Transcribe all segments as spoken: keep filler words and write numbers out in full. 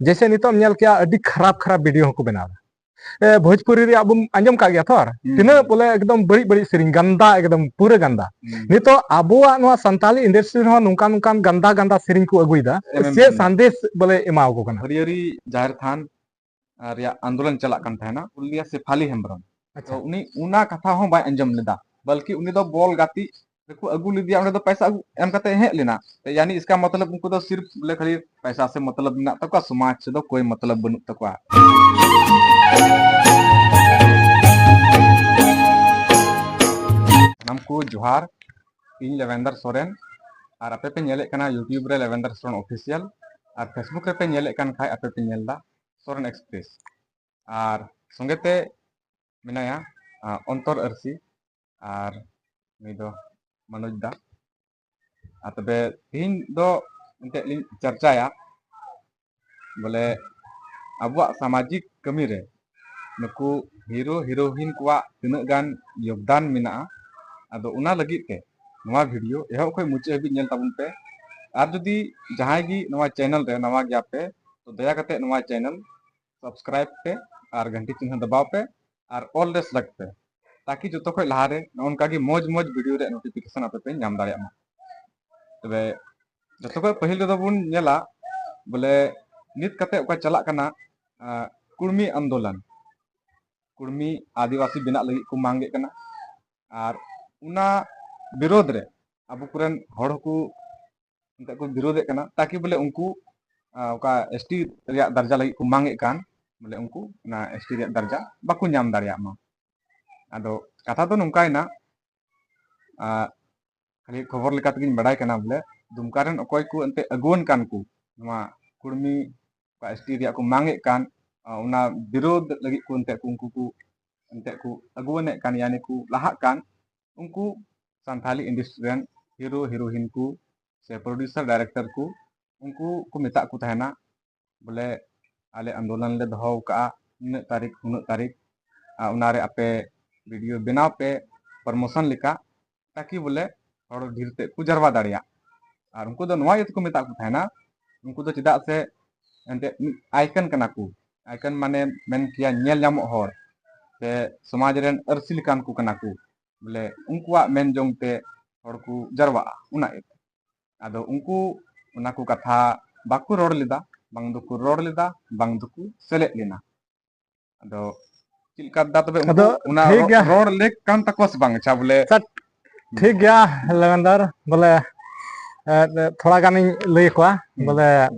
ᱡᱮᱭᱥᱮ ᱱᱤᱛᱚᱜ ᱮᱢ ᱧᱮᱞ ᱠᱮᱭᱟ, ᱟᱹᱰᱤ ᱠᱷᱟᱨᱟᱯ ᱠᱷᱟᱨᱟᱯ ᱵᱷᱤᱰᱤᱭᱳ ᱦᱚᱸᱠᱚ ᱵᱮᱱᱟᱣ ᱮᱫᱟ᱾ ᱮ, ᱵᱷᱳᱡᱽᱯᱩᱨᱤ ᱨᱮᱭᱟᱜ ᱵᱚᱱ ᱟᱸᱡᱚᱢ ᱠᱟᱜ ᱜᱮᱭᱟ ᱛᱚ, ᱟᱨ ᱦᱩᱸ᱾ ᱛᱤᱱᱟᱹᱜ ᱵᱚᱞᱮ ᱮᱠᱫᱚᱢ ᱵᱟᱹᱲᱤᱡ ᱵᱟᱹᱲᱤᱡ ᱥᱮᱨᱮᱧ, ᱜᱟᱱᱫᱟ, ᱮᱠᱫᱚᱢ ᱯᱩᱨᱟᱹ ᱜᱟᱱᱫᱟ᱾ ᱦᱩᱸ᱾ ᱱᱤᱛᱚᱜ ᱟᱵᱚᱣᱟᱜ ᱱᱚᱣᱟ ᱥᱟᱱᱛᱟᱞᱤ ᱤᱱᱰᱟᱥᱴᱨᱤ ᱨᱮᱦᱚᱸ ᱱᱚᱝᱠᱟᱱ ᱱᱚᱝᱠᱟᱱ ᱜᱟᱱᱫᱟ ᱜᱟᱱᱫᱟ ᱥᱮᱨᱮᱧ ᱠᱚ ᱟᱹᱜᱩᱭᱮᱫᱟ, ᱮᱢ, ᱮᱢ, ᱪᱮᱫ ᱮᱢ᱾ ᱥᱟᱸᱫᱮᱥ ᱵᱚᱞᱮ ᱮᱢᱟᱣᱟᱠᱚ ᱠᱟᱱᱟ? ᱦᱟᱹᱨᱭᱟᱹᱨᱤ ᱡᱟᱦᱮᱨ ᱛᱷᱟᱱ ᱨᱮᱭᱟᱜ ᱟᱱᱫᱳᱞᱚᱱ ᱪᱟᱞᱟᱜ ᱠᱟᱱ ᱛᱟᱦᱮᱱᱟ, ᱯᱩᱨᱩᱞᱤᱭᱟ ᱥᱮᱯᱷᱟᱞᱤ ᱦᱮᱢᱵᱨᱚᱢ᱾ ᱟᱪᱪᱷᱟ᱾ ᱛᱚ ᱩᱱᱤ ᱚᱱᱟ ᱠᱟᱛᱷᱟ ᱦᱚᱸ ᱵᱟᱭ ᱟᱸᱡᱚᱢ ᱞᱮᱫᱟ, ᱵᱚᱞᱠᱤ ᱩᱱᱤ ᱫᱚ ᱵᱚᱞ ᱜᱟᱛᱮᱜ ᱨᱮᱠᱚ ᱟᱹᱜᱩ ᱞᱮᱫᱮᱭᱟ, ᱚᱸᱰᱮ ᱫᱚ ᱯᱚᱭᱥᱟ ᱟᱹᱜᱩ ᱮᱢ ᱠᱟᱛᱮ ᱦᱮᱡ ᱞᱮᱱᱟ᱾ ᱛᱚ ᱭᱟᱱᱤ ᱤᱥᱠᱟ ᱢᱚᱛᱞᱚᱵ ᱩᱱᱠᱩ ᱫᱚ ᱥᱤᱨᱯ ᱵᱚᱞᱮ ᱠᱷᱟᱹᱞᱤ ᱯᱚᱭᱥᱟ ᱥᱮ ᱢᱚᱛᱞᱚᱵ ᱢᱮᱱᱟᱜ ᱛᱟᱠᱚᱣᱟ, ᱥᱚᱢᱟᱡᱽ ᱥᱮ ᱫᱚ ᱠᱳᱭ ᱢᱚᱛᱞᱚᱵ ᱵᱟᱹᱱᱩᱜ ᱛᱟᱠᱚᱣᱟ᱾ ᱥᱟᱱᱟᱢ ᱠᱚ ᱡᱚᱦᱟᱨ, ᱤᱧ ᱞᱮᱵᱮᱱᱫᱚᱨ ᱥᱚᱨᱮᱱ, ᱟᱨ ᱟᱯᱮ ᱯᱮ ᱧᱮᱞᱮᱫ ᱠᱟᱱᱟ YouTube ᱨᱮ ᱞᱮᱵᱮᱱᱫᱚᱨ ᱥᱚᱨᱮᱱ ᱚᱯᱷᱤᱥᱤᱭᱟᱞ, ᱟᱨ Facebook ᱨᱮᱯᱮ ᱧᱮᱞᱮᱫ ᱠᱟᱱ ᱠᱷᱟᱡ ᱟᱯᱮ ᱯᱮ ᱧᱮᱞ ᱮᱫᱟ ᱥᱚᱨᱮᱱ ᱮᱠᱥᱯᱨᱮᱥ᱾ ᱟᱨ ᱥᱚᱸᱜᱮ ᱛᱮ ᱢᱮᱱᱟᱭᱟ, ᱟ, ᱚᱱᱛᱚᱨ ᱟᱹᱨᱥᱤ, ᱟᱨ ᱱᱩᱭ ᱫᱚ ᱢᱟᱱᱳᱡᱽ ᱫᱟ᱾ ᱟᱨ ᱛᱚᱵᱮ ᱛᱮᱦᱮᱧ ᱫᱚ ᱮᱱᱛᱮᱫ ᱞᱤᱧ ᱪᱟᱨᱪᱟᱭᱟ ᱵᱚᱞᱮ ᱟᱵᱚᱣᱟᱜ ᱥᱟᱢᱟᱡᱤᱠ ᱠᱟᱹᱢᱤ ᱨᱮ ᱱᱩᱠᱩ ᱦᱤᱨᱳ ᱦᱤᱨᱳᱭᱤᱱ ᱠᱚᱣᱟᱜ ᱛᱤᱱᱟᱹᱜ ᱜᱟᱱ ᱭᱳᱜᱽᱫᱟᱱ ᱢᱮᱱᱟᱜᱼᱟ᱾ ᱟᱫᱚ ᱚᱱᱟ ᱞᱟᱹᱜᱤᱫ ᱛᱮ ᱱᱚᱣᱟ ᱵᱷᱤᱰᱤᱭᱳ ᱮᱦᱚᱵ ᱠᱷᱚᱱ ᱢᱩᱪᱟᱹᱫ ᱦᱟᱹᱵᱤᱡ ᱧᱮᱞ ᱛᱟᱵᱚᱱ ᱯᱮ᱾ ᱟᱨ ᱡᱩᱫᱤ ᱡᱟᱦᱟᱸᱭ ᱜᱮ ᱱᱚᱣᱟ ᱪᱮᱱᱮᱞ ᱨᱮ ᱱᱟᱣᱟ ᱜᱮᱭᱟ ᱯᱮ, ᱛᱚ ᱫᱟᱭᱟ ᱠᱟᱛᱮ ᱱᱚᱣᱟ ᱪᱮᱱᱮᱞ ᱥᱟᱵᱥᱠᱨᱟᱭᱤᱵ ᱯᱮ ᱟᱨ ᱜᱷᱟᱱᱴᱤ ᱪᱤᱱᱦᱟᱹ ᱫᱟᱵᱟᱣ ᱯᱮ ᱟᱨ ᱚᱞ ᱨᱮ ᱥᱮᱞᱮᱠᱴ ᱯᱮ, ᱛᱟᱠᱤ ᱡᱚᱛᱚ ᱠᱷᱚᱡ ᱞᱟᱦᱟᱨᱮ ᱱᱚᱜᱼᱚ ᱱᱚᱝᱠᱟ ᱜᱮ ᱢᱚᱡᱽ ᱢᱚᱡᱽ ᱵᱷᱤᱰᱤᱭᱳ ᱨᱮᱭᱟᱜ ᱱᱳᱴᱤᱯᱷᱤᱠᱮᱥᱚᱱ ᱟᱯᱮ ᱯᱮ ᱧᱟᱢ ᱫᱟᱲᱮᱭᱟᱜ ᱢᱟ᱾ ᱛᱚᱵᱮ ᱡᱚᱛᱚ ᱠᱷᱚᱡ ᱯᱟᱹᱦᱤᱞ ᱨᱮᱫᱚ ᱵᱚᱱ ᱧᱮᱞᱟ ᱵᱚᱞᱮ ᱱᱤᱛ ᱠᱟᱛᱮ ᱚᱠᱟ ᱪᱟᱞᱟᱜ ᱠᱟᱱᱟ, ᱟᱸ, ᱠᱩᱲᱢᱤ ᱟᱱᱫᱳᱞᱚᱱ, ᱠᱩᱲᱢᱤ ᱟᱹᱫᱤᱵᱟᱹᱥᱤ ᱵᱮᱱᱟᱜ ᱞᱟᱹᱜᱤᱫ ᱠᱚ ᱢᱟᱝ ᱮᱫ ᱠᱟᱱᱟ᱾ ᱟᱨ ᱚᱱᱟ ᱵᱤᱨᱳᱫᱷ ᱨᱮ ᱟᱵᱚ ᱠᱚᱨᱮᱱ ᱦᱚᱲ ᱦᱚᱸᱠᱚ ᱮᱱᱛᱮᱫ ᱠᱚ ᱵᱤᱨᱳᱫᱷ ᱮᱫ ᱠᱟᱱᱟ, ᱛᱟᱠᱤ ᱵᱚᱞᱮ ᱩᱱᱠᱩ, ᱟᱸ, ᱚᱠᱟ ᱮᱥᱴᱤ ᱨᱮᱭᱟᱜ ᱫᱟᱨᱡᱟ ᱞᱟᱹᱜᱤᱫ ᱠᱚ ᱢᱟᱝ ᱮᱫ ᱠᱟᱱ, ᱵᱚᱞᱮ ᱩᱱᱠᱩ ᱚᱱᱟ ᱮᱥᱴᱤ ᱨᱮᱭᱟᱜ ᱫᱟᱨᱡᱟ ᱵᱟᱠᱚ ᱧᱟᱢ ᱫᱟᱲᱮᱭᱟᱜ ᱢᱟ᱾ ᱟᱫᱚ ᱠᱟᱛᱷᱟ ᱫᱚ ᱱᱚᱝᱠᱟᱭᱮᱱᱟ, ᱟᱸ, ᱠᱷᱟᱹᱞᱤ ᱠᱷᱚᱵᱚᱨ ᱞᱮᱠᱟ ᱛᱮᱜᱮᱧ ᱵᱟᱰᱟᱭ ᱠᱟᱱᱟ ᱵᱚᱞᱮ ᱫᱩᱢᱠᱟ ᱨᱮᱱ ᱚᱠᱚᱭ ᱠᱚ ᱮᱱᱛᱮᱫ ᱟᱹᱜᱩᱣᱟᱹᱱ ᱠᱟᱱ ᱠᱚ ᱱᱚᱣᱟ ᱠᱩᱲᱢᱤ ᱚᱠᱟ ᱮᱥᱴᱤ ᱨᱮᱭᱟᱜ ᱠᱚ ᱢᱟᱝ ᱮᱫ ᱠᱟᱱ, ᱟᱸ, ᱚᱱᱟ ᱵᱤᱨᱳᱫᱷ ᱞᱟᱹᱜᱤᱫ ᱠᱚ ᱮᱱᱛᱮᱫ ᱠᱚ ᱩᱱᱠᱩ ᱠᱚ ᱮᱱᱛᱮᱫ ᱠᱚ ᱟᱹᱜᱩᱣᱟᱹᱱ ᱮᱫ ᱠᱟᱱ, ᱭᱟᱱᱤ ᱠᱚ ᱞᱟᱦᱟᱜ ᱠᱟᱱ, ᱩᱱᱠᱩ ᱥᱟᱱᱛᱷᱟᱞᱤ ᱤᱱᱰᱟᱥᱴᱨᱤ ᱨᱮᱱ ᱦᱤᱨᱳ ᱦᱤᱨᱳᱭᱤᱱ ᱠᱚ ᱥᱮ ᱯᱨᱚᱰᱭᱩᱥᱟᱨ ᱰᱟᱭᱨᱮᱠᱴᱚᱨ ᱠᱚ, ᱩᱱᱠᱩ ᱠᱚ ᱢᱮᱛᱟᱜ ᱠᱚ ᱛᱟᱦᱮᱱᱟ ᱵᱚᱞᱮ ᱟᱞᱮ ᱟᱱᱫᱳᱞᱚᱱ ᱞᱮ ᱫᱚᱦᱚ ᱟᱠᱟᱫᱼᱟ ᱱᱩᱱᱟᱹᱜ ᱛᱟᱹᱨᱤᱠᱷ ᱱᱩᱱᱟᱹᱜ ᱛᱟᱹᱨᱤᱠᱷ, ᱟᱨ ᱚᱱᱟᱨᱮ ᱟᱯᱮ ᱵᱷᱤᱰᱤᱭᱳ ᱵᱮᱱᱟᱣ ᱯᱮ ᱯᱨᱚᱢᱳᱥᱚᱱ ᱞᱮᱠᱟ, ᱛᱟᱠᱤ ᱵᱚᱞᱮ ᱦᱚᱲ ᱰᱷᱮᱨ ᱛᱮ ᱠᱚ ᱡᱟᱨᱣᱟ ᱫᱟᱲᱮᱭᱟᱜ᱾ ᱟᱨ ᱩᱱᱠᱩ ᱫᱚ ᱱᱚᱣᱟ ᱤᱭᱟᱹ ᱛᱮᱠᱚ ᱢᱮᱛᱟᱜ ᱠᱚ ᱛᱟᱦᱮᱱᱟ, ᱩᱱᱠᱩ ᱫᱚ ᱪᱮᱫᱟᱜ ᱥᱮ ᱮᱱᱛᱮᱫ ᱢᱤᱫ ᱟᱭᱠᱚᱱ ᱠᱟᱱᱟ ᱠᱚ᱾ ᱟᱭᱠᱚᱱ ᱢᱟᱱᱮ ᱢᱮᱱ ᱠᱮᱭᱟ ᱧᱮᱞ ᱧᱟᱢᱚᱜ ᱦᱚᱲ, ᱥᱮ ᱥᱚᱢᱟᱡᱽ ᱨᱮᱱ ᱟᱹᱨᱥᱤ ᱞᱮᱠᱟᱱ ᱠᱚ ᱠᱟᱱᱟ ᱠᱚ᱾ ᱵᱚᱞᱮ ᱩᱱᱠᱩᱣᱟᱜ ᱢᱮᱱ ᱡᱚᱝ ᱛᱮ ᱦᱚᱲ ᱠᱚ ᱡᱟᱨᱣᱟᱜᱼᱟ ᱚᱱᱟ ᱤᱭᱟᱹᱛᱮ᱾ ᱟᱫᱚ ᱩᱱᱠᱩ ᱚᱱᱟ ᱠᱚ ᱠᱟᱛᱷᱟ ᱵᱟᱠᱚ ᱨᱚᱲ ᱞᱮᱫᱟ, ᱵᱟᱝ ᱫᱚᱠᱚ ᱨᱚᱲ ᱞᱮᱫᱟ, ᱵᱟᱝ ᱫᱚᱠᱚ ᱥᱮᱞᱮᱫ ᱞᱮᱱᱟ᱾ ᱟᱫᱚ ᱪᱮᱫ ᱞᱮᱠᱟ ᱫᱟ ᱛᱚᱵᱮ ᱩᱱᱠᱩ ᱟᱫᱚ ᱚᱱᱟ ᱴᱷᱤᱠ ᱨᱚ-, ᱜᱮᱭᱟ᱾ ᱨᱚᱲ ᱞᱮᱠ ᱠᱟᱱ ᱛᱟᱠᱚᱣᱟ ᱥᱮ ᱵᱟᱝ? ᱟᱪᱪᱷᱟ, ᱵᱚᱞᱮ ᱥᱟᱴ-, ᱦᱩᱸ᱾ ᱴᱷᱤᱠ ᱜᱮᱭᱟ, ᱞᱮᱵᱮᱱᱫᱟᱨ, ᱵᱚᱞᱮ, ᱮ, ᱛᱷᱚᱲᱟ ᱜᱟᱱᱤᱧ ᱞᱟᱹᱭ ᱟᱠᱚᱣᱟ, ᱦᱩᱸ᱾ ᱵᱚᱞᱮ,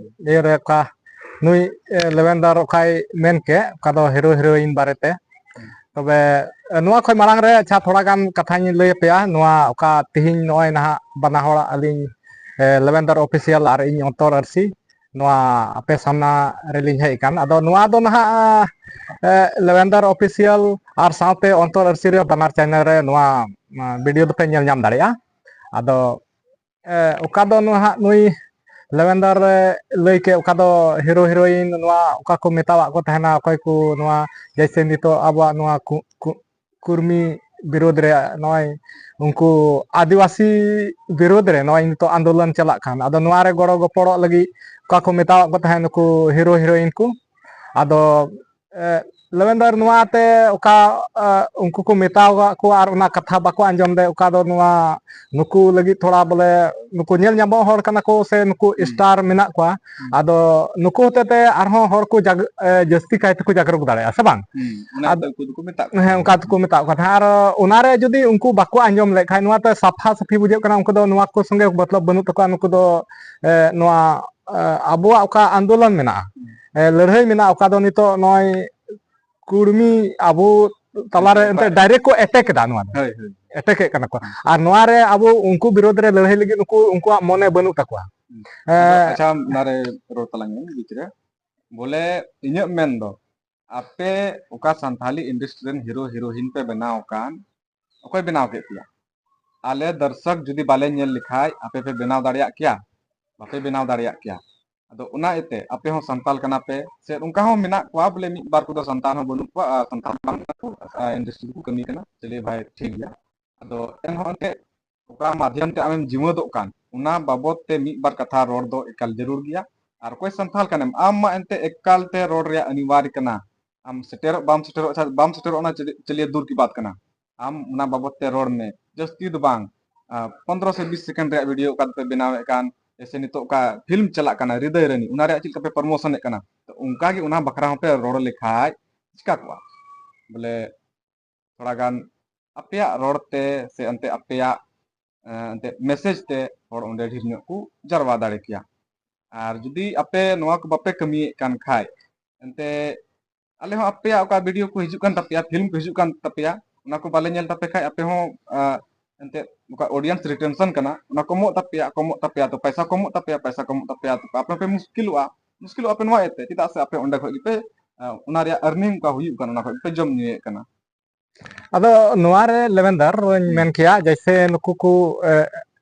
ᱤᱭᱟᱹ ᱨᱮ ᱚᱠᱟ ᱱᱩᱭ, ᱮ, ᱞᱮᱵᱮᱱᱫᱟᱨ ᱚᱠᱟᱭ ᱢᱮᱱ ᱠᱮᱫ, ᱚᱠᱟ ᱫᱚ ᱦᱤᱨᱳ ᱦᱤᱨᱳᱭᱤᱱ ᱵᱟᱨᱮᱛᱮ᱾ ᱦᱩᱸ᱾ ᱛᱚᱵᱮ, ᱮ, ᱱᱚᱣᱟ ᱠᱷᱚᱱ ᱢᱟᱲᱟᱝ ᱨᱮ, ᱟᱪᱪᱷᱟ, ᱛᱷᱚᱲᱟ ᱜᱟᱱ ᱠᱟᱛᱷᱟᱧ ᱞᱟᱹᱭ ᱟᱯᱮᱭᱟ᱾ ᱱᱚᱣᱟ ᱚᱠᱟ ᱛᱤᱦᱤᱧ ᱱᱚᱜᱼᱚᱭ ᱱᱟᱦᱟᱜ ᱵᱟᱱᱟ ᱦᱚᱲᱟᱜ ᱟᱹᱞᱤᱧ, ᱮ, ᱞᱮᱵᱮᱱᱫᱟᱨ ᱚᱯᱷᱤᱥᱤᱭᱟᱞ ᱟᱨ ᱤᱧ ᱚᱱᱛᱚᱨ ᱟᱹᱨᱥᱤ, ᱱᱚᱣᱟ ᱟᱯᱮ ᱥᱟᱢᱱᱟ ᱨᱮᱞᱤᱧ ᱦᱮᱡ ᱟᱠᱟᱱ᱾ ᱟᱫᱚ ᱱᱚᱣᱟ ᱫᱚ ᱱᱟᱦᱟᱜ, ᱮ, ᱞᱮᱵᱮᱱᱫᱟᱨ ᱚᱯᱷᱤᱥᱤᱭᱟᱞ ᱟᱨ ᱥᱟᱶᱛᱮ ᱚᱱᱛᱚᱨ ᱟᱹᱨᱥᱤ ᱨᱮ ᱵᱟᱱᱟᱨ ᱪᱮᱱᱮᱞ ᱨᱮ ᱱᱚᱣᱟ, ᱟ, ᱵᱷᱤᱰᱤᱭᱳ ᱫᱚᱯᱮ ᱧᱮᱞ ᱧᱟᱢ ᱫᱟᱲᱮᱭᱟᱜᱼᱟ᱾ ᱟᱫᱚ, ᱮ, ᱚᱠᱟ ᱫᱚ ᱱᱟᱦᱟᱜ ᱱᱩᱭ ᱞᱮᱵᱮᱱᱫᱟᱨ ᱮ ᱞᱟᱹᱭ ᱠᱮᱫ, ᱚᱠᱟ ᱫᱚ ᱦᱤᱨᱳ ᱦᱤᱨᱳᱭᱤᱱ ᱱᱚᱣᱟ ᱚᱠᱟ ᱠᱚ ᱢᱮᱛᱟᱣᱟᱜ ᱠᱚ ᱛᱟᱦᱮᱱᱟ, ᱚᱠᱚᱭ ᱠᱚ ᱱᱚᱣᱟ ᱡᱮᱭᱥᱮ ᱱᱤᱛᱚᱜ ᱟᱵᱚᱣᱟᱜ ᱱᱚᱣᱟ ᱠᱩ-, ᱠᱩ-, ᱠᱩᱲᱢᱤ ᱵᱤᱨᱳᱫᱷ ᱨᱮ ᱱᱚᱜᱼᱚᱭ ᱩᱱᱠᱩ ᱟᱹᱫᱤᱵᱟᱹᱥᱤ ᱵᱤᱨᱳᱫᱷ ᱨᱮ ᱱᱚᱜᱼᱚᱭ ᱱᱤᱛᱚᱜ ᱟᱱᱫᱳᱞᱚᱱ ᱪᱟᱞᱟᱜ ᱠᱟᱱ, ᱟᱫᱚ ᱱᱚᱣᱟ ᱨᱮ ᱜᱚᱲᱚ ᱜᱚᱯᱚᱲᱚᱜ ᱞᱟᱹᱜᱤᱫ ᱚᱠᱟ ᱠᱚ ᱢᱮᱛᱟᱣᱟᱜ ᱠᱚ ᱛᱟᱦᱮᱸᱫ ᱱᱩᱠᱩ ᱦᱤᱨᱳ ᱦᱤᱨᱳᱭᱤᱱ ᱠᱚ᱾ ᱟᱫᱚ, ᱮ, ᱞᱮᱵᱮᱱᱫᱟᱨ, ᱱᱚᱣᱟ ᱛᱮ ᱚᱠᱟ, ᱮ, ᱩᱱᱠᱩ ᱠᱚ ᱢᱮᱛᱟᱣᱟᱜ ᱠᱚᱣᱟ ᱟᱨ ᱚᱱᱟ ᱠᱟᱛᱷᱟ ᱵᱟᱠᱚ ᱟᱸᱡᱚᱢ ᱫᱟ, ᱚᱠᱟ ᱫᱚ ᱱᱚᱣᱟ ᱱᱩᱠᱩ ᱞᱟᱹᱜᱤᱫ ᱛᱷᱚᱲᱟ ᱵᱚᱞᱮ ᱱᱩᱠᱩ ᱧᱮᱞ ᱧᱟᱢᱚᱜ ᱦᱚᱲ ᱠᱟᱱᱟ ᱠᱚ ᱥᱮ ᱱᱩᱠᱩ ᱦᱩᱸ᱾ ᱥᱴᱟᱨ ᱢᱮᱱᱟᱜ ᱠᱚᱣᱟ, ᱦᱩᱸ᱾ ᱟᱫᱚ ᱱᱩᱠᱩ ᱦᱚᱛᱮ ᱛᱮ ᱟᱨᱦᱚᱸ ᱦᱚᱲ ᱠᱚ ᱡᱟᱜ-, ᱮ, ᱡᱟᱹᱥᱛᱤ ᱠᱟᱭ ᱛᱮᱠᱚ ᱡᱟᱜᱽᱨᱚᱛ ᱫᱟᱲᱮᱭᱟᱜᱼᱟ, ᱥᱮ ᱵᱟᱝ? ᱦᱩᱸ, ᱚᱱᱟ ᱟᱫᱚ ᱤᱭᱟᱹᱛᱮ ᱩᱱᱠᱩ ᱫᱚᱠᱚ ᱢᱮᱛᱟᱜ ᱠᱚ ᱦᱮᱸ, ᱠᱟᱱᱟ᱾ ᱚᱱᱠᱟ ᱛᱮᱠᱚ ᱢᱮᱛᱟᱜ ᱠᱚ ᱠᱟᱱᱟ᱾ ᱟᱨ ᱚᱱᱟᱨᱮ ᱡᱩᱫᱤ ᱩᱱᱠᱩ ᱵᱟᱠᱚ ᱟᱸᱡᱚᱢ ᱞᱮᱠᱷᱟᱱ, ᱱᱚᱣᱟ ᱛᱮ ᱥᱟᱯᱷᱟ ᱥᱟᱹᱯᱷᱤ ᱵᱩᱡᱷᱟᱹᱜ ᱠᱟᱱᱟ, ᱩᱱᱠᱩ ᱫᱚ ᱱᱚᱣᱟ ᱠᱚ ᱥᱚᱸᱜᱮ ᱢᱚᱛᱞᱚᱵ ᱵᱟᱹᱱᱩᱜ ᱛᱟᱠᱚᱣᱟ᱾ ᱱᱩᱠᱩ ᱫᱚ, ᱮ, ᱱᱚᱣᱟ, ᱮ, ᱟᱵᱚᱣᱟᱜ ᱚᱠᱟ ᱟᱱᱫᱳᱞᱚᱱ ᱢᱮᱱᱟᱜᱼᱟ, ᱦᱩᱸ᱾ ᱮ, ᱞᱟᱹᱲᱦᱟᱹᱭ ᱢᱮᱱᱟᱜᱼᱟ, ᱚᱠᱟ ᱫᱚ ᱱᱤᱛᱚᱜ ᱱᱚᱜᱼᱚᱭ ᱠᱩᱲᱢᱤ ᱟᱵᱚ ᱛᱟᱞᱟᱨᱮ ᱦᱳᱭ, ᱮᱱᱛᱮ ᱦᱳᱭ᱾ ᱰᱟᱭᱨᱮᱠᱴ ᱠᱚ ᱮᱴᱮᱠ ᱮᱫᱟ ᱱᱚᱣᱟ ᱫᱚ᱾ ᱦᱳᱭ, ᱦᱳᱭ᱾ ᱮᱴᱮᱠ ᱮᱫ ᱠᱟᱱᱟ ᱠᱚ᱾ ᱦᱩᱸ᱾ ᱟᱨ ᱱᱚᱣᱟ ᱨᱮ ᱟᱵᱚ ᱩᱱᱠᱩ ᱵᱤᱨᱳᱫᱷ ᱨᱮ ᱞᱟᱹᱲᱦᱟᱹᱭ ᱞᱟᱹᱜᱤᱫ ᱱᱩᱠᱩ, ᱩᱱᱠᱩᱣᱟᱜ ᱢᱚᱱᱮ ᱵᱟᱹᱱᱩᱜ ᱛᱟᱠᱚᱣᱟ᱾ ᱦᱩᱸ᱾ ᱮ, ᱟᱫᱚ ᱟᱪᱪᱷᱟ, ᱚᱱᱟᱨᱮ ᱨᱚᱲ ᱛᱟᱞᱟᱝ ᱢᱮ ᱵᱤᱪ ᱨᱮ᱾ ᱵᱚᱞᱮ ᱤᱧᱟᱹᱜ ᱢᱮᱱ ᱫᱚ, ᱟᱯᱮ ᱚᱠᱟ ᱥᱟᱱᱛᱷᱟᱞᱤ ᱤᱱᱰᱟᱥᱴᱨᱤ ᱨᱮᱱ ᱦᱤᱨᱳ ᱦᱤᱨᱳᱭᱤᱱ ᱯᱮ ᱵᱮᱱᱟᱣ ᱟᱠᱟᱱ, ᱚᱠᱚᱭ ᱵᱮᱱᱟᱣ ᱠᱮᱫ ᱯᱮᱭᱟ? ᱟᱞᱮ ᱫᱚᱨᱥᱚᱠ ᱡᱩᱫᱤ ᱵᱟᱞᱮ ᱧᱮᱞ ᱞᱮᱠᱷᱟᱡ, ᱟᱯᱮ ᱯᱮ ᱵᱮᱱᱟᱣ ᱫᱟᱲᱮᱭᱟᱜ ᱠᱮᱭᱟ? ᱵᱟᱯᱮ ᱵᱮᱱᱟᱣ ᱫᱟᱲᱮᱭᱟᱜ ᱠᱮᱭᱟ᱾ ᱟᱫᱚ ᱚᱱᱟ ᱤᱭᱟᱹᱛᱮ ᱟᱯᱮ ᱦᱚᱸ ᱥᱟᱱᱛᱟᱞ ᱠᱟᱱᱟ ᱯᱮ, ᱥᱮ ᱚᱱᱠᱟ ᱦᱚᱸ ᱢᱮᱱᱟᱜ ᱠᱚᱣᱟ ᱵᱚᱞᱮ ᱢᱤᱫ ᱵᱟᱨ ᱠᱚᱫᱚ ᱥᱟᱱᱛᱟᱞ ᱦᱚᱸ ᱵᱟᱹᱱᱩᱜ ᱠᱚᱣᱟ, ᱟᱨ ᱥᱟᱱᱛᱟᱞ ᱵᱟᱝ ᱠᱟᱱᱟ ᱠᱚ, ᱟᱨ ᱤᱱᱰᱟᱥᱴᱨᱤ ᱨᱮᱠᱚ ᱠᱟᱹᱢᱤ ᱠᱟᱱᱟ, ᱪᱚᱞᱤᱭᱮ ᱵᱷᱟᱭ, ᱴᱷᱤᱠ ᱜᱮᱭᱟ᱾ ᱟᱫᱚ ᱮᱱᱦᱚᱸ ᱮᱱᱛᱮ ᱚᱠᱟ ᱢᱟᱫᱷᱭᱚᱢ ᱛᱮ ᱟᱢᱮᱢ ᱡᱤᱢᱟᱹᱫᱚᱜ ᱠᱟᱱ, ᱚᱱᱟ ᱵᱟᱵᱚᱫ ᱛᱮ ᱢᱤᱫ ᱵᱟᱨ ᱠᱟᱛᱷᱟ ᱨᱚᱲ ᱫᱚ ᱮᱠᱟᱞ ᱡᱟᱹᱨᱩᱲ ᱜᱮᱭᱟ᱾ ᱟᱨ ᱚᱠᱚᱭ ᱥᱟᱱᱛᱟᱞ ᱠᱟᱱᱟᱢ, ᱟᱢ ᱢᱟ ᱮᱱᱛᱮ ᱮᱠᱟᱞ ᱛᱮ ᱨᱚᱲ ᱨᱮᱭᱟᱜ ᱚᱱᱤᱵᱟᱨᱭᱚ ᱠᱟᱱᱟ᱾ ᱟᱢ ᱥᱮᱴᱮᱨᱚᱜ ᱵᱟᱢ ᱥᱮᱴᱮᱨᱚᱜ, ᱟᱪᱪᱷᱟ, ᱵᱟᱢ ᱥᱮᱴᱮᱨᱚᱜ, ᱚᱱᱟ ᱪᱟᱹᱞᱤ-, ᱪᱟᱹᱞᱤᱭᱟᱹ ᱫᱩᱨ ᱠᱤ ᱵᱟᱛ ᱠᱟᱱᱟ᱾ ᱟᱢ ᱚᱱᱟ ᱵᱟᱵᱚᱛ ᱛᱮ ᱨᱚᱲ ᱢᱮ, ᱡᱟᱹᱥᱛᱤ ᱫᱚ ᱵᱟᱝ᱾ ᱟᱨ ᱯᱚᱱᱫᱽᱨᱚ ᱥᱮ ᱵᱤᱥ ᱥᱮᱠᱮᱱᱰ ᱨᱮᱭᱟᱜ ᱵᱷᱤᱰᱤᱭᱳ ᱚᱠᱟ ᱫᱚᱯᱮ ᱵᱮᱱᱟᱣᱮᱫ ᱠᱟᱱ, ᱥᱮ ᱱᱤᱛᱚᱜ ᱚᱠᱟ ᱯᱷᱤᱞᱢ ᱪᱟᱞᱟᱜ ᱠᱟᱱᱟ ᱦᱨᱤᱫᱚᱭ ᱨᱟᱱᱤ, ᱚᱱᱟ ᱨᱮᱭᱟᱜ ᱪᱮᱫ ᱞᱮᱠᱟ ᱯᱮ ᱯᱨᱚᱢᱳᱥᱚᱱᱮᱫ ᱠᱟᱱᱟ, ᱛᱚ ᱚᱱᱠᱟ ᱜᱮ ᱚᱱᱟ ᱵᱟᱠᱷᱨᱟ ᱦᱚᱸᱯᱮ ᱨᱚᱲ ᱞᱮᱠᱷᱟᱡ ᱪᱤᱠᱟ ᱠᱚᱜᱼᱟ? ᱵᱚᱞᱮ ᱛᱷᱚᱲᱟ ᱜᱟᱱ ᱟᱯᱮᱭᱟᱜ ᱨᱚᱲ ᱛᱮ ᱥᱮ ᱮᱱᱛᱮ ᱟᱯᱮᱭᱟᱜ, ᱮᱸ, ᱮᱱᱛᱮ ᱢᱮᱥᱮᱡᱽ ᱛᱮ ᱦᱚᱲ ᱚᱸᱰᱮ ᱰᱷᱮᱨ ᱧᱚᱜ ᱠᱚ ᱡᱟᱨᱣᱟ ᱫᱟᱲᱮ ᱠᱮᱭᱟ᱾ ᱟᱨ ᱡᱩᱫᱤ ᱟᱯᱮ ᱱᱚᱣᱟ ᱠᱚ ᱵᱟᱯᱮ ᱠᱟᱹᱢᱤᱭᱮᱫ ᱠᱟᱱ ᱠᱷᱟᱡ, ᱮᱱᱛᱮ ᱟᱞᱮ ᱦᱚᱸ ᱟᱯᱮᱭᱟᱜ ᱚᱠᱟ ᱵᱷᱤᱰᱤᱭᱳ ᱠᱚ ᱦᱤᱡᱩᱜ ᱠᱟᱱ ᱛᱟᱯᱮᱭᱟ, ᱯᱷᱤᱞᱢ ᱠᱚ ᱦᱤᱡᱩᱜ ᱠᱟᱱ ᱛᱟᱯᱮᱭᱟ, ᱚᱱᱟ ᱠᱚ ᱵᱟᱞᱮ ᱧᱮᱞ ᱛᱟᱯᱮ ᱠᱷᱟᱡ ᱟᱯᱮ ᱦᱚᱸ, ᱟᱸ, ᱮᱱᱛᱮ ᱚᱠᱟ ᱚᱰᱤᱭᱮᱱᱥ ᱨᱤᱴᱮᱱᱥᱚᱱ ᱠᱟᱱᱟ, ᱚᱱᱟ ᱠᱚᱢᱚᱜ ᱛᱟᱯᱮᱭᱟ, ᱠᱚᱢᱚᱜ ᱛᱟᱯᱮᱭᱟ, ᱛᱚ ᱯᱚᱭᱥᱟ ᱠᱚᱢᱚᱜ ᱛᱟᱯᱮᱭᱟ, ᱯᱚᱭᱥᱟ ᱠᱚᱢᱚᱜ ᱛᱟᱯᱮᱭᱟ, ᱛᱚ ᱟᱯᱮ ᱦᱚᱸᱯᱮ ᱢᱩᱥᱠᱤᱞᱚᱜᱼᱟ, ᱢᱩᱥᱠᱤᱞᱚᱜᱼᱟ ᱯᱮ ᱱᱚᱣᱟ ᱤᱭᱟᱹᱛᱮ, ᱪᱮᱫᱟᱜ ᱥᱮ ᱟᱯᱮ ᱚᱸᱰᱮ ᱠᱷᱚᱡ ᱜᱮᱯᱮ, ᱟᱸ, ᱚᱱᱟ ᱨᱮᱭᱟᱜ ᱟᱨᱱᱤᱝ ᱚᱠᱟ ᱦᱩᱭᱩᱜ ᱠᱟᱱᱟ, ᱚᱱᱟ ᱠᱷᱚᱡ ᱜᱮᱯᱮ ᱡᱚᱢ ᱧᱩᱭᱮᱫ ᱠᱟᱱᱟ᱾ ᱟᱫᱚ ᱱᱚᱣᱟ ᱨᱮ ᱞᱮᱵᱮᱱᱫᱟᱨ ᱤᱧ ᱦᱩᱸ᱾ ᱢᱮᱱ ᱠᱮᱭᱟ, ᱡᱮᱭᱥᱮ ᱱᱩᱠᱩ ᱠᱚ, ᱮ,